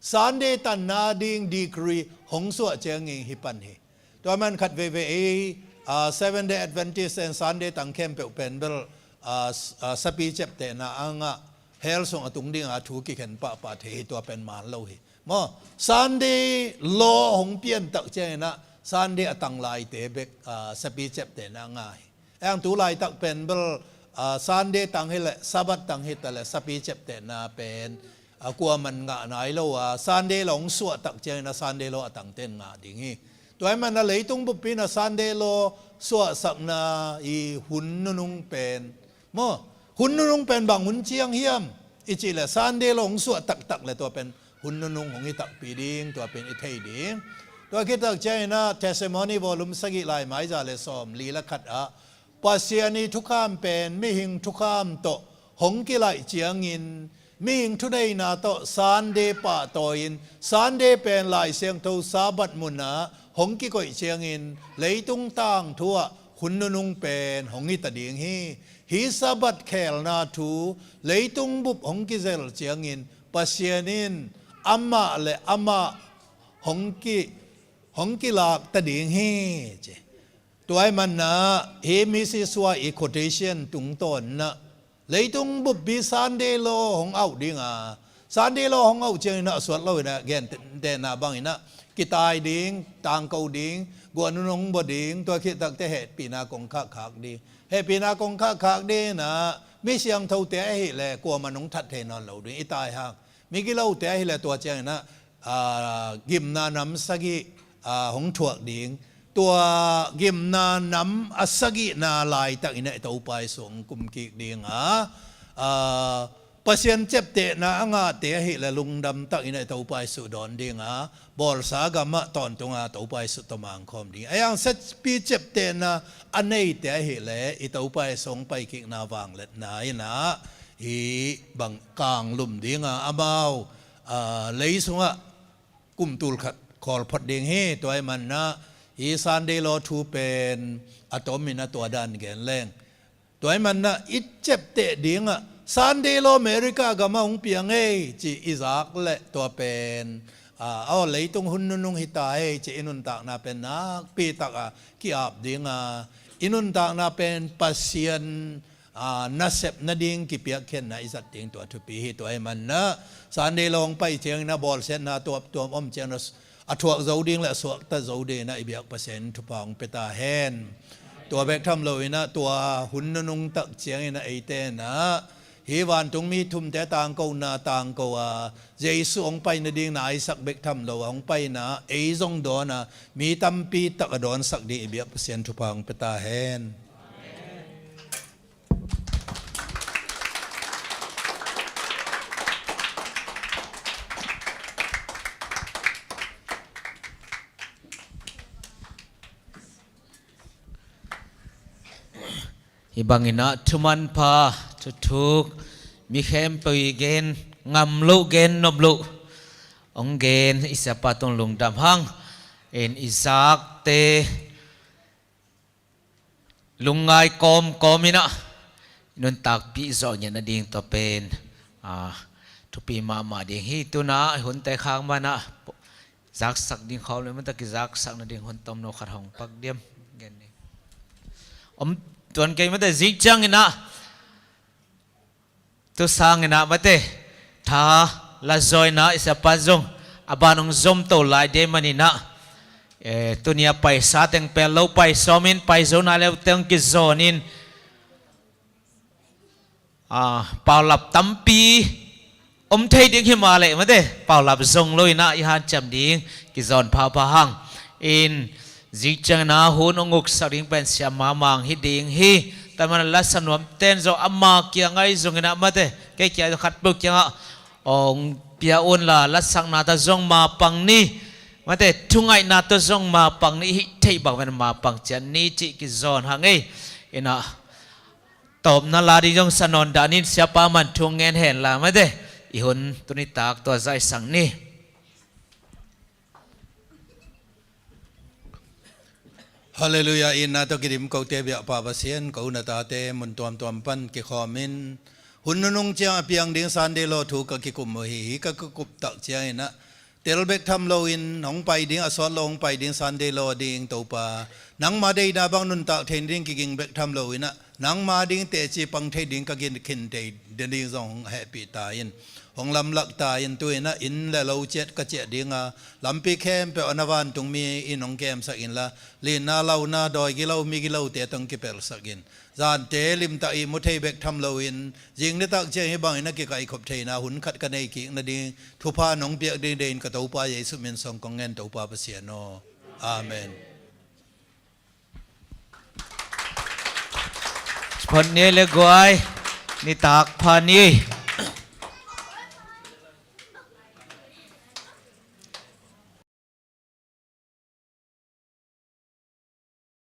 Sunday tanna ding decree hong suah ciangin hi pan hi. Tua man khat veivei ei, aa, Seventh Day Adventist in Sunday tang khempeuh pen bel, aa, s-, aa, sapi ciaptehna a ngah, hell sung a tung ding a thu kikhen pahpah thei hi, tua pen man lo hi. Maw, Sunday law hong pian tak ciangin a, Sunday a tang laite bek, aa, sapi ciaptehna a ngah hi. Eng tu laitak pen bel, aa, Sunday tang hi le, Sabbath tang hi ta le, sapi ciaptehna pen, aa, kuaman ngah nai lo a, Sunday law hong suah tak ciangin a Sunday law a tangten ngah ding hi. Tua ahih manin a leitung buppi in a Sunday law suahsakna i hun nunung pen maw, hun nunung pen bang hun ciang hiam i cih leh Sunday law hong suah taktak leh tua pen hun nunung hong hi takpi ding, tua pen i thei ding. Tua khit tak ciangin ah Testimony volume sagih lai mai za le sawm li le khat ah Pasian i thukham pen mihing thukham tawh hong kilaih ciangin, mihing thuneina tawh Sunday pahtawi-in, Sunday pen Lai Siangtho Sabbath munah hong kikoih ciangin, leitung tangthu ah hun nunung pen hong hita ding hi. Hih Sabbath khelna thu leitung bup hong kizel ciangin, Pasian in amah le amah hong ki, hong kilakta ding hi, ci. Tua ahih manin ah hih Missis White i quotation tungtawn ah, leitung buppi Sunday law hong auh ding a, Sunday law hong auh ciangin ah a suak loin ah gentehna bangin ah kitai ding, tangko ding, guah nunung bua ding, tua khit takteh hehpihna kong khakkhak ding. Hehpihna kong khakkhak ding in ah mi siangthote ahih leh kuamah in hong that thei nawn lo ding, i tai hang. Migilote ahih leh tua ciangin ah, aa, gimna nam sagih, aa, hong thuak ding. Tua gimna nam a sagihna laitakin ah i Topa Jesuh hong kumkik ding a, aa, Pasian ciaptehna a ngahte ahih leh lungdam takin ah i Topa Jesuh dawn ding a, bawlsa gamah tawntung a Topa Jesuh tawh mangkhawm ding. A hang siapi ciaptehna a neite ahih leh i Topa Jesuh hong paikikna vangliatna in ah hih bang kanglum ding a, amau, aa, lei sungah kum tul khat khawl phot ding hi. Tua ahih manin ah hih Sunday law thu pen a tomin ah tua dan gen leng. Tua ahih manin ah i ciapteh ding ah Sunday law America gamah hong piang ei ci i zak leh tua pen, aa, aw, leitung hun nunung hi ta ei ci i nuntakna pen nakpi tak a ki-ap ding a, i nuntakna pen Pasian, aa, nasep nading kipiakkhiatna i zat ding tua thupi hi. Tua ahih manin ah Sunday law hong pai ciangin ah bawlsiatna tuamtuam om ciangin ah a thuak zo ding le a suakta zo dingin ah i biak Pasian thupha hong pia ta hen. Tua bek tham loin ah tua hun nunung tak ciangin ah eite in ah hih vantungmi thumte tangkona tangko a, Jesuh hong pai nading naisak bek tham lo a hong paina ei zong dawn a, mi tampi tak a dawnsak ding i biak Pasian thupha hong pia ta hen. Hih bangin ah thumanpha thuthuk mi khempeuh i gen ngam loh, gen nop loh hong gen i siapa tung lungdam hang. In i zakte lungngai kawmkawm in ah nuntakpih zawh ngiat nading tua pen, aa, thupi mahmah ding hi. Tu-in ah hunte khak manin ah zaksak ding khawm le, mate kizaksak nading hun tomno khat hong pak diam. Gen ni. Om tuan kei mate, zing ciangin ah tu sangin ah mate, tha la zawina i siapa zong a ban hong zom to lai ding manin ah, eh, tuni a paisa teng pel lo, pai sawmin, pai zo nai lo teng kizawnin, ah, paulap tampi om thei ding hi mah leh mate, paulap zong loin ah i hanciam ding kizawn phapha hang. In zing ciangin ah hun hong uksak ding pen Sia Mang Mang hi ding hi. Tua ahih manin ah lasa nuamten zong ama kiang ah i zongin ah mate, kei kiang ah zong khatpeuh kiangah hong pia un la, lasakna tawh zong mapang ni, mate, thungaihna tawh zong mapang ni, i hih theih bang pen mapang ciat ni cih kizawn hang ei. In ah tawpna la ding zong sa nawn dah ni, siapa man thu ngen hen la mate, i hun tuni tak tua zah i sang ni. Halleluiah. Itna tawh kidim kote biakpa Pasian, ko na tate mun tuamtuam pan kikhawmin hun nunung ciang a piang ding Sunday law thu ka kikum uh hi. Hih ka kikup tak ciangin ah tel bek tham loin hong pai ding, a sawt lo hong pai ding Sunday law ding Topa, nangma deihna bang nuntak thei nading kiging bek tham loin ah nangma ding teci pang thei ding ka gin khin thei nading zong hong hehpih ta in, hong lamlak ta in. Tu-in ah inn le lo ciat ka ciah ding a, lampi khempeuh ah na vantungmi in hong kemsak inla, linna, launa, dawi gilo, mi gilote tawh hong kipelsak in. Zante limtak ihmu thei bek tham loin zing nitak ciang hih bangin a kikaikhop theihna hun khat ka nei kik nading thupha nong piak ding deihin ka Topa Jesuh min sung kong ngen, Topa Pasian aw. Amen. Khuan ni le guai, nitak pha ni.